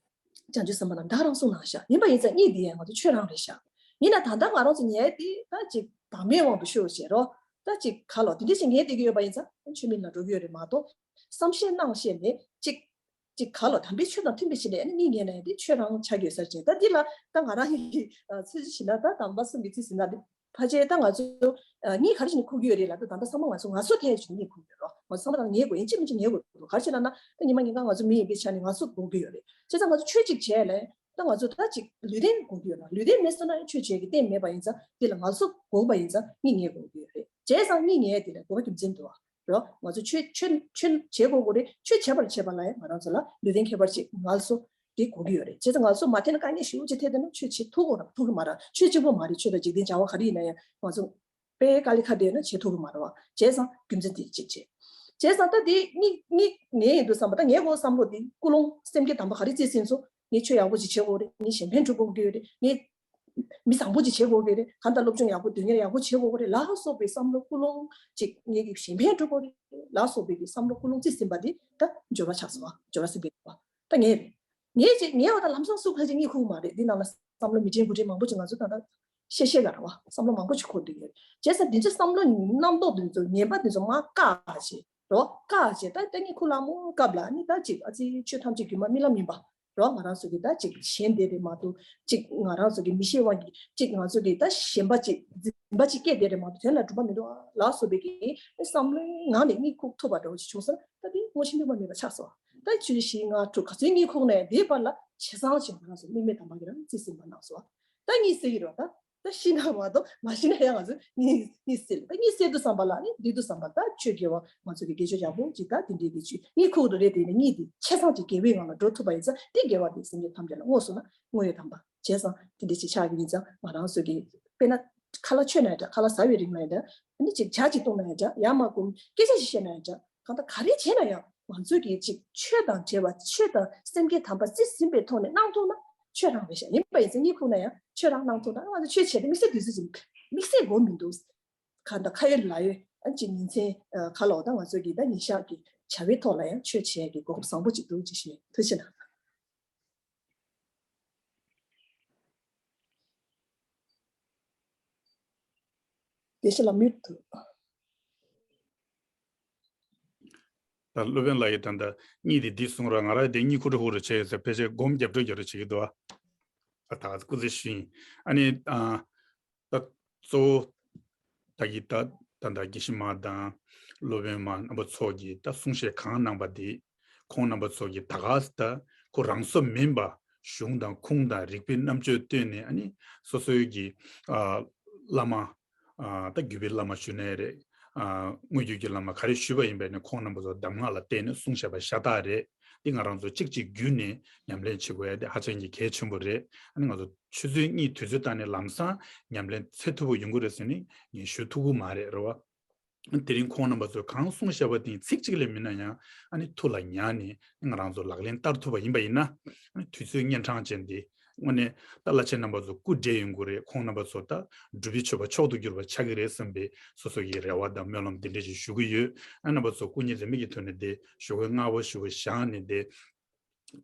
བྱང་ཆུབ་སེམས་དཔའ་རྣམས་ད་ག་རང་གསུངས་གནང་ཤག་ཡིན་པ་ཡིན་ཙང་གཉིད་འདི་ཡང་ང་ཚོ་ཆོས་རང་རེད་ཤག་ཡིན་ན་ད་ལྟ་ང་རང་ཚོ་ཉལ་ཏེ་ད་ཅིག་བག་མེད་དབང་དུ་ཤོར་བྱས་རོ། ད་ཅིག་ག་ལོ་དེ་འདྲ་ཞིག་ཉལ་བསྡད་ཀྱི་ཡོད་པ་ཡིན་ཙང་ཆོས་མིན་ལ་འགྲོ་གི་ཡོད་རེད་མ་གཏོགས། བསམ་ཤེས་གནང་ཤེས་ནས་ཅིག་ཅིག་ག་ལོ་དམ་པའི་ཆོས་དང་མཐུན་པའི་ཆེད་ལ་ཨ་ནི་གཉིད་ཉལ་ན་ཡང་དེ་ཆོས་རང་ཆགས་ཀྱི་ཡོད་ས་རེད། ད་འདི་ལ་ད་ང་རང་གི་ཚོད་ཅིག་བྱས་ན་ད་དམ་པ་གསུམ་གྱི་ཚིག་ཟིན་ན་འདི། ཕལ་ཆེར་ད་ང་ཚོ་ཨ་གཉིད་ག་རེ་བྱས་ནས་ཁུག་གི་ཡོད་རེད་ལབ་དུས་ད་ལྟ་ཚང་མ་ང་ཚོ་ང་ཚོ་ཐད་ཅིག་གཉིད་ཁུག་གི་ཡོད་རོ། ང་ཚོ་ཚང་མ་ད་ཉལ་དགོས་ཡིན་གཅིག་མིན་གཅིག་ཉལ་དགོས་འདུག་ག་རེ་བྱས་ན་ན་ད་ཉི་མ་ཉིན་གང་ང་ཚོ་མི་ཡིན་པའི་ཆ་ནས་ང་ཚོ་དགོས་ཀྱི་ཡོད་རེད། བྱས་ཙང་ང་ཚོ་ཆོས་གཅིག་བྱས་ལས་ད་ང་ཚོ་ད་ཅིག་ལུས་རྟེན་དགོས་ཀྱི་ཡོད་ར། ལུས་རྟེན་མེད་སོང་ན་ཆོས་བྱེད་ཀྱི་རྟེན་མེད་པ་ཡིན་ཙང་དེ་ལ་ང་ཚོ་དགོས་པ་ཡིན་ཙང་གཉིད་ཉལ་དགོས་ཀྱི་ཡོད་རེད། བྱས་ཙང་གཉིད་ཉལ་དེ་ལ་དགོས་པ་རྒྱུ་མཚན་འདུག་བ། རོ། ང་ཚོ་ཆོས་ཆོས་ཆོས་བྱེད་དགོས་དགོས་རེད། ཆོས་བྱེད་པར་བྱེད་པ་ལ་ཡང་ང་རང་ཚོ་ལ་ལུས་རྟེན་ཁྱད་པར་ཅན་ངལ་གསོ་དེ་དགོས་ཀྱི་ཡོད་རེད། བྱས་ཙང་ངལ་གསོ་མ་ཐེབས་ན་དཀའ་ངལ་ཞེ་པོ་ཅིག་འཕྲད་བསྡད་ན་ཆོས་བྱེད་ཐུབ་དགོས་ར་ཐུབ་ཀྱི་མ་རེད། ཆོས་གཅིག་པོ་མ་རེད། ཆོས་དང་འཇིག་རྟེན་བྱ་བ་ག་རེ་ཡིན་ན་ཡང་ང་ཚོ་དཔེ་དཀའ་ལས་ཁག་བསྡད་ན་བྱེད་ཐུབ་ཀྱི་མ་རེད་བ། བྱས་ཙང་རྒྱུ་མཚན་དེ་གཅིག་བྱས། བྱས་ཙང་ད་དེ་གཉིད་གཉིད་ཉལ་ཡོང་དུས་ཙམ་པ་ད་ཉལ་དགོས་བསམ་བློ་དེ་ཀུན་སློང་སེམས་བསྐྱེད་དམ་པ་ག་རེ་རྩིས་ཟིན་སོང་། ངས་ཆོས་ཡག་པོ་ཅིག་བྱེད་དགོས་རེད། ངས་གཞན་ཕན་སྒྲུབ་དགོས་ཀྱི་ཡོད་རེད། ངས་མི་བཟང་པོ་ཅིག་བྱེད་དགོས་ཀྱི་རེད། གང་ལྟར་སློབ་སྦྱོང་ཡག་པོ་དོན་གཉེར་ཡག་པོ་བྱེད་དགོས་ཀྱི་རེད་ལ་སོགས་པའི་བསམ་བློ་ཀུན་སློང་ཅིག་ངེད་ཀྱིས་གཞན་ཕན་སྒྲུབ་དགོས་རེད་ལ་སོགས་པའི་གི་བསམ་བློ་ཀུན་སློང་རྩིས་ཟིན་པ་འདི་ད་འབྱོར་བ་ཆགས་སོང་བ། འབྱོར་བ་སེམས་བསྐྱེད་པ་ད་ངས་རེད། ངས་ཅིག་ངས་འོ་ད་ལམ་སང་སུ་ཁ་ཅིག་གཉིད་ཁུག་མ་རེད། འདི་ནང་ལ་བསམ་བློ་མི་དྲན་དགུ་དྲན་མང་པོ་ཅིག་ང་ཚོ་ད་ལྟ་བཤད་བཤད་ག་ར་བ་བསམ་བློ་མང་པོ་ཅིག་འཁོར་འདུག་ཡོད། བྱས་ཙང་འདི་ཚོ་བསམ་བློ་རྣམ་རྟོག་འདི་ཚོ་ངན་པ་འདི་ཚོ་མ་བཀག་བྱས་རོ། བཀག་བྱས་ད་ད་གཉིད་ཁུག་ལ་མོ་སྐབས་ལ་ནི་ད་ཅིག་ཨ་ཙི་ཆོས་ཐམས་ཅད་སྒྱུ་མ་རྨི་ལམ་ཡིན་པ། རོ། ང་རང་ཚོ་གི་ད་ཅིག་ཞེན་བསྡད་རེད་མ་གཏོགས་ཅིག་ང་རང་ཚོ་གི་མི་ཤེས་དབང་གིས་ཅིག་ང་ཚོ་གི་ད་ཞེན་པ་ཅིག་འཛིན་པ་ཅིག་སྐྱེས་བསྡད་རེད་མ་གཏོགས་དོན་ལ་གྲུབ་པ་མི་འདུག་ཨ་ལ་སོགས་པའི་གི་བསམ་བློའི་ངང་ནས་གཉིད་ཁུག་ཐུབ་པ་འདྲ་བོ་ཅིག་བྱུང་སོང་ན་ད་དེ་བསྔོ་ཆེན་འདུས་མ་མེད་པ་ཆགས་སོང་། ད་བཅུ་བཞི་ལྔ་དྲུག་ག་ཚོད་གཉིད་ཁུག་ནས་དེའི་བར་ལ་ཇེ་བཟང་ཞིག་ང་རང་ཚོ་དམིགས་མེད་དམ་པ་གི་རང་རྩིས་ཟིན་པ་གནང་སོང་། ད་གཉིད་སད་ཀྱི་རོ། ད་ད་ཤི་ན་མ་གཏོགས་མ་ཤི་ན་ཡང་ང་ཚོ་གཉིད་གཉིད་སད་ལ་ད་གཉིད་སད་དུས་ཙམ་པ་ལ་ནི་འདི་དུས་ཙམ་པ་ད་ཆོས་དགེ་བ་ང་ཚོ་གི་དགེ་སྦྱོར་ཡག་པོ་ཅིག་ད་དེ་འདྲའི་གི་ཆོས་གཉིད་ཁུག་ཏུ་རེད། དེ་ནི་གཉིད་དེ་ཆེ་སང་ཅིག་དགེ་བའི་ངང་ལ་འགྲོ་ཐུབ་པ་ཡིན་ཙང་དེ་དགེ་བ་དེ་སེམས་ཅན་ཐམས་ཅད་ལ་བསྔོ་སོང་ན་བསྔོ་བའི་དམ་པ་བྱས་ཙང་དེ་འདྲ་ཅིག་ཆགས་ཀྱི་ཡིན་ཙང་ང་རང་ཚོ་གི་དཔེར་ན་ཁ་ལག་མཆོད་ན་ཡང་འདྲ། ཁ་ལག་ཟ་བའི་རིང་ལ་ཡང་འདྲ། ཨ་ནི་ཅིག་ཇ་ཅིག་བཏུང་ན་ཡང་འདྲ། ཡར་མར་སྒུག་སྐད་ཆ་ཞིག་བཤད་ན་ཡང་འདྲ། གང་ལྟར་ག་རེ་བྱས་ན་ཡང་ང་ཚོས་ཀྱིས་ཅིག་ཆོས་དང་འབྲེལ་བ་ཆོས་དང་སེམས་བསྐྱེད་དམ་པ་རྩིས་ཟིན་པའི་ཐོག་ནས་གནང་ཐུབ་ན་ཆོས་རང་རེད་ཤག་ཡིན་པ་ཡིན་ཙང་གཉིད་ཁུག་ན་ཡང་ཆོས་རང་གནང་ཐུབ་ན་ང་ཚོ་ཆོས་བྱས་ཏེ་དམིགས་བསལ་དུས་ཚོད་ཅིག་དམིགས་བསལ་དགོས་མི་འདུག་གང་ལྟར་ཁ་ཡོད་ལག་ཡོད་ཨ་ཅིག་ཉིན་མཚན་ཁ་ལོག་ད་ང་ཚོས་ཀྱིས་ད་ཉིན་ཞག་གི་ གྲྭ་པའི་ཐོག་ལ་ཡང་ཆོས་བྱེད་ཡ་གི་གོ་སྐབས་བཟང་པོ་ཅིག་འདུག་ཅེས་ཞུ་ཡ་ཡིན། ཐུགས་རྗེ་གནང་། དགེ་བཤེས་ལགས་མིའུཊ་དུ། ད་སློབ་དཔོན་ལགས་ཀྱིས་ད་ལྟ་གཉིད་དེ་འདི་གསུང་ར། ང་རང་དེ་གཉིད་ཁུག་རུ་ཁུག་རུ་བྱས་ཡོད་ཟེར། ཕལ་ཆེར་སྒོམ་རྒྱབ་སྐྱོར་རྒྱབ་རུ་བྱེད་ཀྱི་འདུག་ཨ། ད་ད་ག་ཚོད་སྐུ་རྩེད་ཞུ་ཡིན། ཨ་ནི་ཨ། ད་གཙོ་བོ་ད་གི་ད་ད་ད་དགེ་བཤེས་མ་དང་སློབ་དཔོན་མ་རྣམ་པ་ཚོ་གི་ད་གསུང་བཤད་གང་གནང་པ་དེ། ཁོང་རྣམ་པ་ཚོ་གི་ད་ག་ད་ཁོ་རང་བཟོ་མིན་པ་གཞུང་དང་ཁུངས་དང་རིགས་པའི་རྣམ་དཔྱོད་བཏོན་ནས། ཨ་ནི་སོ་སོའི་གི་ཨ་བླ་མ། ཨ་ད་བརྒྱུད་པའི་བླ་མ་ཞུ་ནའི་རེད། ཨ་དངོས་བརྒྱུད་ཀྱི་བླ་མ་ག་རེ་ཞུས་པ་ཡིན་པ་ནི་ཁོང་རྣམ་པ་ཚོ་གདམས་ངག་ལ་བརྟེན་ནས་གསུངས་བཞག་པ་ཤ་སྟག་རེད། འདི་ང་རང་ཚོ་གཅིག་གཅིག་བརྒྱུད་ནས་ཉམས་ལེན་བྱེད་དགོས་ཡ་དེ་ཧ་ཅང་གི་གལ་ཆེན་པོ་རེད། ཨ་ནི་ང་ཚོ་ཆུ་ཚོད་གཉིས་དུས་ཚོད་བཏང་ནས་ལམ་སང་ཉམས་ལེན་འཚོལ་ཐུབ་པ་ཡོང་གི་རེད་ཟེར་ནས་ངས་ཞུ་ཐུབ་ཀྱི་མ་རེད། རེད་བ། དེ་རིང་ཁོང་རྣམ་པ་ཚོས་གང་གསུངས་བཞག་པ་དེ་ཚིག་གཅིག་ལས་མིན་ན་ཡང་ཨ་ནི་ཐུགས་ལ་ཉར་ནས་ང་རང་ཚོ་ལག་ལེན་བསྟར་ཐུབ་པ་ཡིན་པ་ཡིན་ན། ཨ་ནི་དུས་ཚོད་གཉན་འཕྲང་ཅན་འདི་དངོས་གནས་ད་བླ་ཆེན་རྣམ་པ་ཚོ་སྐུ་བགྲེས་ཡོང་གི་རེད། ཁོང་རྣམ་པ་ཚོ་ད་འབྲུག་པའི་ཆོས་པ་མཆོག་ཏུ་གྱུར་པ་ཆགས་ཀྱི་རེད་བསམ་པའི་སོ་སོ་ཡི་རེ་བ་དང་སྨོན་ལམ་འདི་འདྲ་ཞིག་ཞུ་གི་ཡོད། ཨ་རྣམ་པ་ཚོ་སྐུ་ཉིད་རིན་མེད་ཀྱི་ཐོག་ནས་དེ་ཞུ་སྒོ་སྔ་པོ་ཞུ་སྒོ་བཞག་ནས་དེ།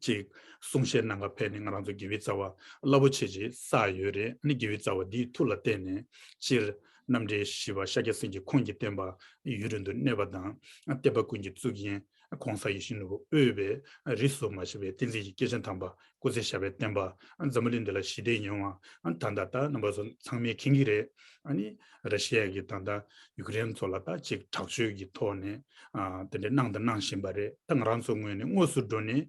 ཅིག་གསུང་བཤད་གནང་ག་ཕེབས་ནས་ང་རང་ཚོ་དགེ་བའི་རྩ་བ་རླབས་པོ་ཆེ་ཅིག་བསགས་ཡོད་རེད། ཨ་ནི་དགེ་བའི་རྩ་བ་འདིའི་མཐུ་ལ་བརྟེན་ནས་སྤྱིར་རྣམ་འདྲེན་བཞི་པ་ཤཱཀྱ་སེང་གེ་ཁོང་གི་བསྟན་པ་ཡུན་རིང་དུ་གནས་པ་དང་། བསྟན་པ་ཀུན་གྱི་གཙུག་རྒྱན་༸གོང་ས་ཡིད་བཞིན་ནོར་བུ་དབུས་པའི་རིས་སུ་མ་ཆད་པའི་བསྟན་འཛིན་གྱི་སྐྱེས་ཆེན་དམ་པ་སྐུ་ཚེ་ཞབས་པད་བརྟན་པ། འཛམ་བུ་གླིང་འདི་ལ་ཞི་བདེ་ཡོང་བ། ད་ལྟ་ད་རྣམ་པ་ཚོ་ཚང་མས་མཁྱེན་གྱི་རེད། ཨ་ནི་ར་ཤི་ཡ་གིས་ད་ལྟ་ཡུཀ་རེན་ཚོ་ལ་ད་ཅིག་དྲག་སྤྱོད་ཀྱི་ཐོག་ནས་ཨ་དེ་འདྲ་གནང་དང་གནང་བཞིན་པ་རེད། ད་ང་རང་ཚོ་ངོས་ནས་དངོས་སུ་འགྲོ་ནས་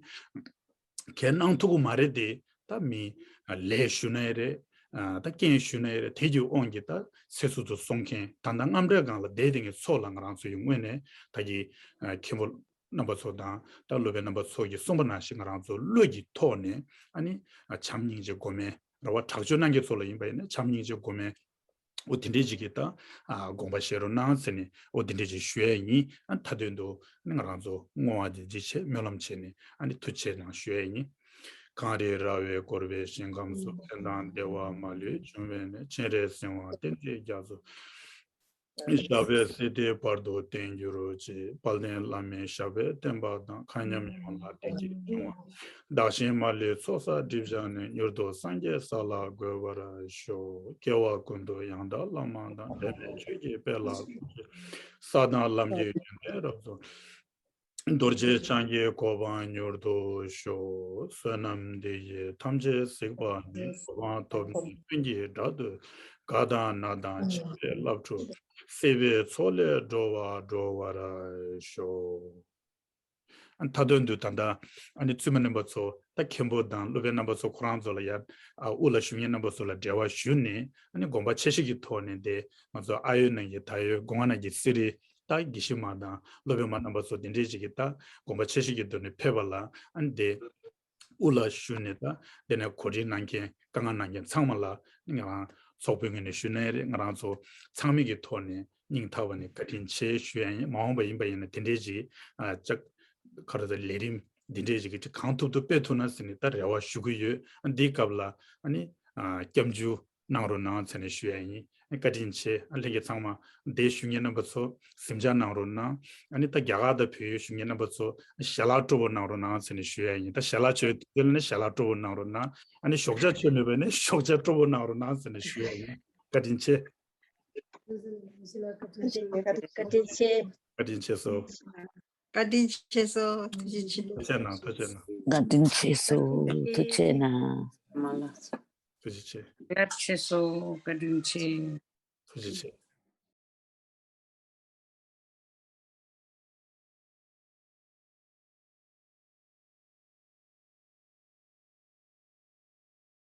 གལ་གནང་ཐུབ་ཀྱི་མ་རེད་དེ། ད་མི་ལས་ཞུ་ན་ཡང་རེད། ཨ་ད་རྐྱེན་ཞུ་ན་ཡང་རེད། དེ་གི་དབང་གིས་ད་ཚེ་སྲོག་ཏུ་སོང་མཁན། ད་ལྟ་རྔམ་སྒྲ་སྒང་ལ་བསྡད་དེ་ངས་ཚོགས་ལ་ང་རང་ཚོ་ཡི་ངོས་ནས་ད་གི་ཨ་མཁན་པོ་རྣམ་པ་ཚོ་དང་ད་སློབ་དཔོན་རྣམ་པ་ཚོ་གིས་གསུངས་པ་ནང་བཞིན་ང་རང་ཚོ་བློ་གི་ཐོག་ནས་ཨ་ནི་ཨ་བྱམས་སྙིང་རྗེ་སྒོམ་མེད། རེད་བ། དྲག་སྤྱོད་གནང་མཁན་ཚོ་ལ་ཡིན་པ་ཡིན་ན་བྱམས་སྙིང་རྗེ་སྒོམ་མེད། འོ་དེ་འདྲས་ཅིག་གི་ད་ཨ་དགོངས་པ་བཞེས་རོགས་གནང་ཟེར་ནས་འོ་དེ་འདྲས་ཅིག་ཞུ་ཡས་ཡིན། ཨ་མཐའ་དོན་དུ་ཨ་ནི་ང་རང་ཚོ་བསྔོ་བ་དེ་འདི་བྱས་སྨོན་ལམ་བྱས་ནས་ཨ་ནི་ཐུགས་རྗེ་གནང་ཞུ་ཡས་ཡིན། གངས་རི་ར་བས་བསྐོར་བའི་ཞིང་ཁམས་སུ། ཕན་དང་བདེ་བ་མ་ལུས་འབྱུང་བའི་གནས། སྤྱན་རས་གཟིགས་དབང་བསྟན་འཛིན་རྒྱ་མཚོ། ཞབས་པད་སྲིད་མཐའི་བར་དུ་བརྟན་གྱུར་ཅིག། དཔལ་ལྡན་བླ་མའི་ཞབས་པད་བརྟན་པ་དང་། མཁའ་མཉམ་ཡོངས་ལ་བརྟན་གྱིས་འབྱུང་བ། བདག་གཞན་མ་ལུས་ཚོགས་བསགས་སྒྲིབ་སྦྱངས་ནས། མྱུར་དུ་སངས་རྒྱས་ས་ལ་འགོད་པར་ཤོག། སྐྱེ་བ་ཀུན་ཏུ་ཡང་དག་བླ་མ་དང་། འབྲལ་མེད་ཆོས་ཀྱི་དཔལ་ལ་ཕོབ་ཅིང་། ས་དང་ལམ་གྱི་ཡོན་ཏན་རབ་རྫོགས། རྡོ་རྗེ་འཆང་གི་གོ་འཕང་མྱུར་དུ་ཤོག། བསོད་ནམས་འདི་ཡིས་ཐམས་ཅད་གཟིགས་པ་ཉིད། གོ་འཕང་ཐོབ་ནས་ཀུན་གྱི་བདག་ཏུ། དགའ་དང་ན་དང་འཆི་བའི་རླབས་འཁྲུགས། སྲིད་པའི་མཚོ་ལས་སྒྲོལ་བ་སྒྲོལ་བར་ཤོག། ཨ་མཐའ་དོན་དུ་ད་ལྟ་ཨ་ནི་བཙུན་མ་རྣམ་པ་ཚོ་ད་མཁན་པོ་དང་སློབ་དཔོན་རྣམ་པ་ཚོ་ཁོ་རང་ཚོ་ལ་ཡར་ཨ་དབུ་ལ་བཞུགས་མཁན་རྣམ་པ་ཚོ་ལ་འབྲེལ་བ་ཞུས་ནས། ཨ་ནི་དགོངས་པ་ཆེ་བཞེས་ཀྱི་ཐོག་ནས་དེ་ང་ཚོ་ཨ་ཡོད་ནང་གི་ད་ཡོད་སྒོ་ང་ནང་གི་སེ་རི། ད་དགེ་བཤེས་མ་དང་སློབ་དཔོན་མ་རྣམ་པ་ཚོ་དེ་འདྲས་ཅིག་གིས་ད་དགོངས་པ་ཆེ་བཞེས་ཀྱི་ཐོག་ནས་ཕེབས་པ་ལ། ཨ་ནི་དེ་དབུ་ལ་བཞུགས་ནས་ད་དེ་ནས་གོ་སྒྲིག་གནང་མཁན་དཀའ་ངལ་གནང་མཁན་ཚང་མ་ལ་ང་རང་ཚོགས་པའི་ངོས་ནས་ཞུ་ནའི་རེད། ང་རང་ཚོ་ཚང་མའི་གི་ཐོག་ནས་སྙིང་ཐག་པ་ནས་བཀའ་དྲིན་ཆེ་ཞུ་ཡ་ཡིན། མ་འོངས་པ་ཡིན་པ་ཡིན་ན་དེ་འདྲས་ཅིག་ཨ་ཅག་ཁ་ར་ད་ལས་རིམ་འདི་འདྲས་ཅིག་གི་གང་ཐུབ་ཐུབ་སྤེལ་ཐུབ་ན་ཟེར་ནས་ད་རེ་བ་ཞུ་གི་ཡོད། ཨ་འདིའི་སྐབས་ལ་ཨ་ནི་ཨ་སྐྱབས་འཇུག་གནང་རོགས་གནང་ཟེར་ནས་ཞུ་ཡ་ཡིན། བཀའ་དྲིན་ཆེ། ཨ་ལྷན་རྒྱས་ཚང་མ་འདིར་བཞུགས་མཁན་རྣམ་པ་ཚོ་གཟིམ་འཇག་གནང་རོགས་གནང་། ཨ་ནི་ད་རྒྱ་གར་དང་བལ་ཡུལ་བཞུགས་མཁན་རྣམ་པ་ཚོ་ཞལ་ལག་སྤྲོ་པོ་གནང་རོགས་གནང་ཟེར་ནས་ཞུ་ཡ་ཡིན། ད་ཞལ་ལག་མཆོད་དེ་ལ་ནི་ཞལ་ལག་སྤྲོ་པོ་གནང་རོགས་གནང་། ཨ་ནི་ཞོགས་ཇ་མཆོད་མེད་པ་ནི་ཞོགས་ཇ་སྤྲོ་པོ་གནང་རོགས་གནང་ཟེར་ནས་ཞུ་ཡ་ཡིན། བཀའ་དྲིན་ཆེ། བཀའ་དྲིན་ཆེ། བཀའ་དྲིན་ཆེ་སོ། བཀའ་དྲིན་ཆེ་སོ། ཐུགས་རྗེ་ཆེ། ཐུགས་རྗེ་གནང་། ཐུགས་རྗེ་གནང་། བཀའ་དྲིན་ཆེ་སོ། ཐུགས་རྗེ་ཆེ། ཐུགས་རྗེ་ཆེ། བཀའ་དྲིན་ཆེ་སོ། བཀའ་དྲིན་ཆེ། ཐུགས་རྗེ་ཆེ།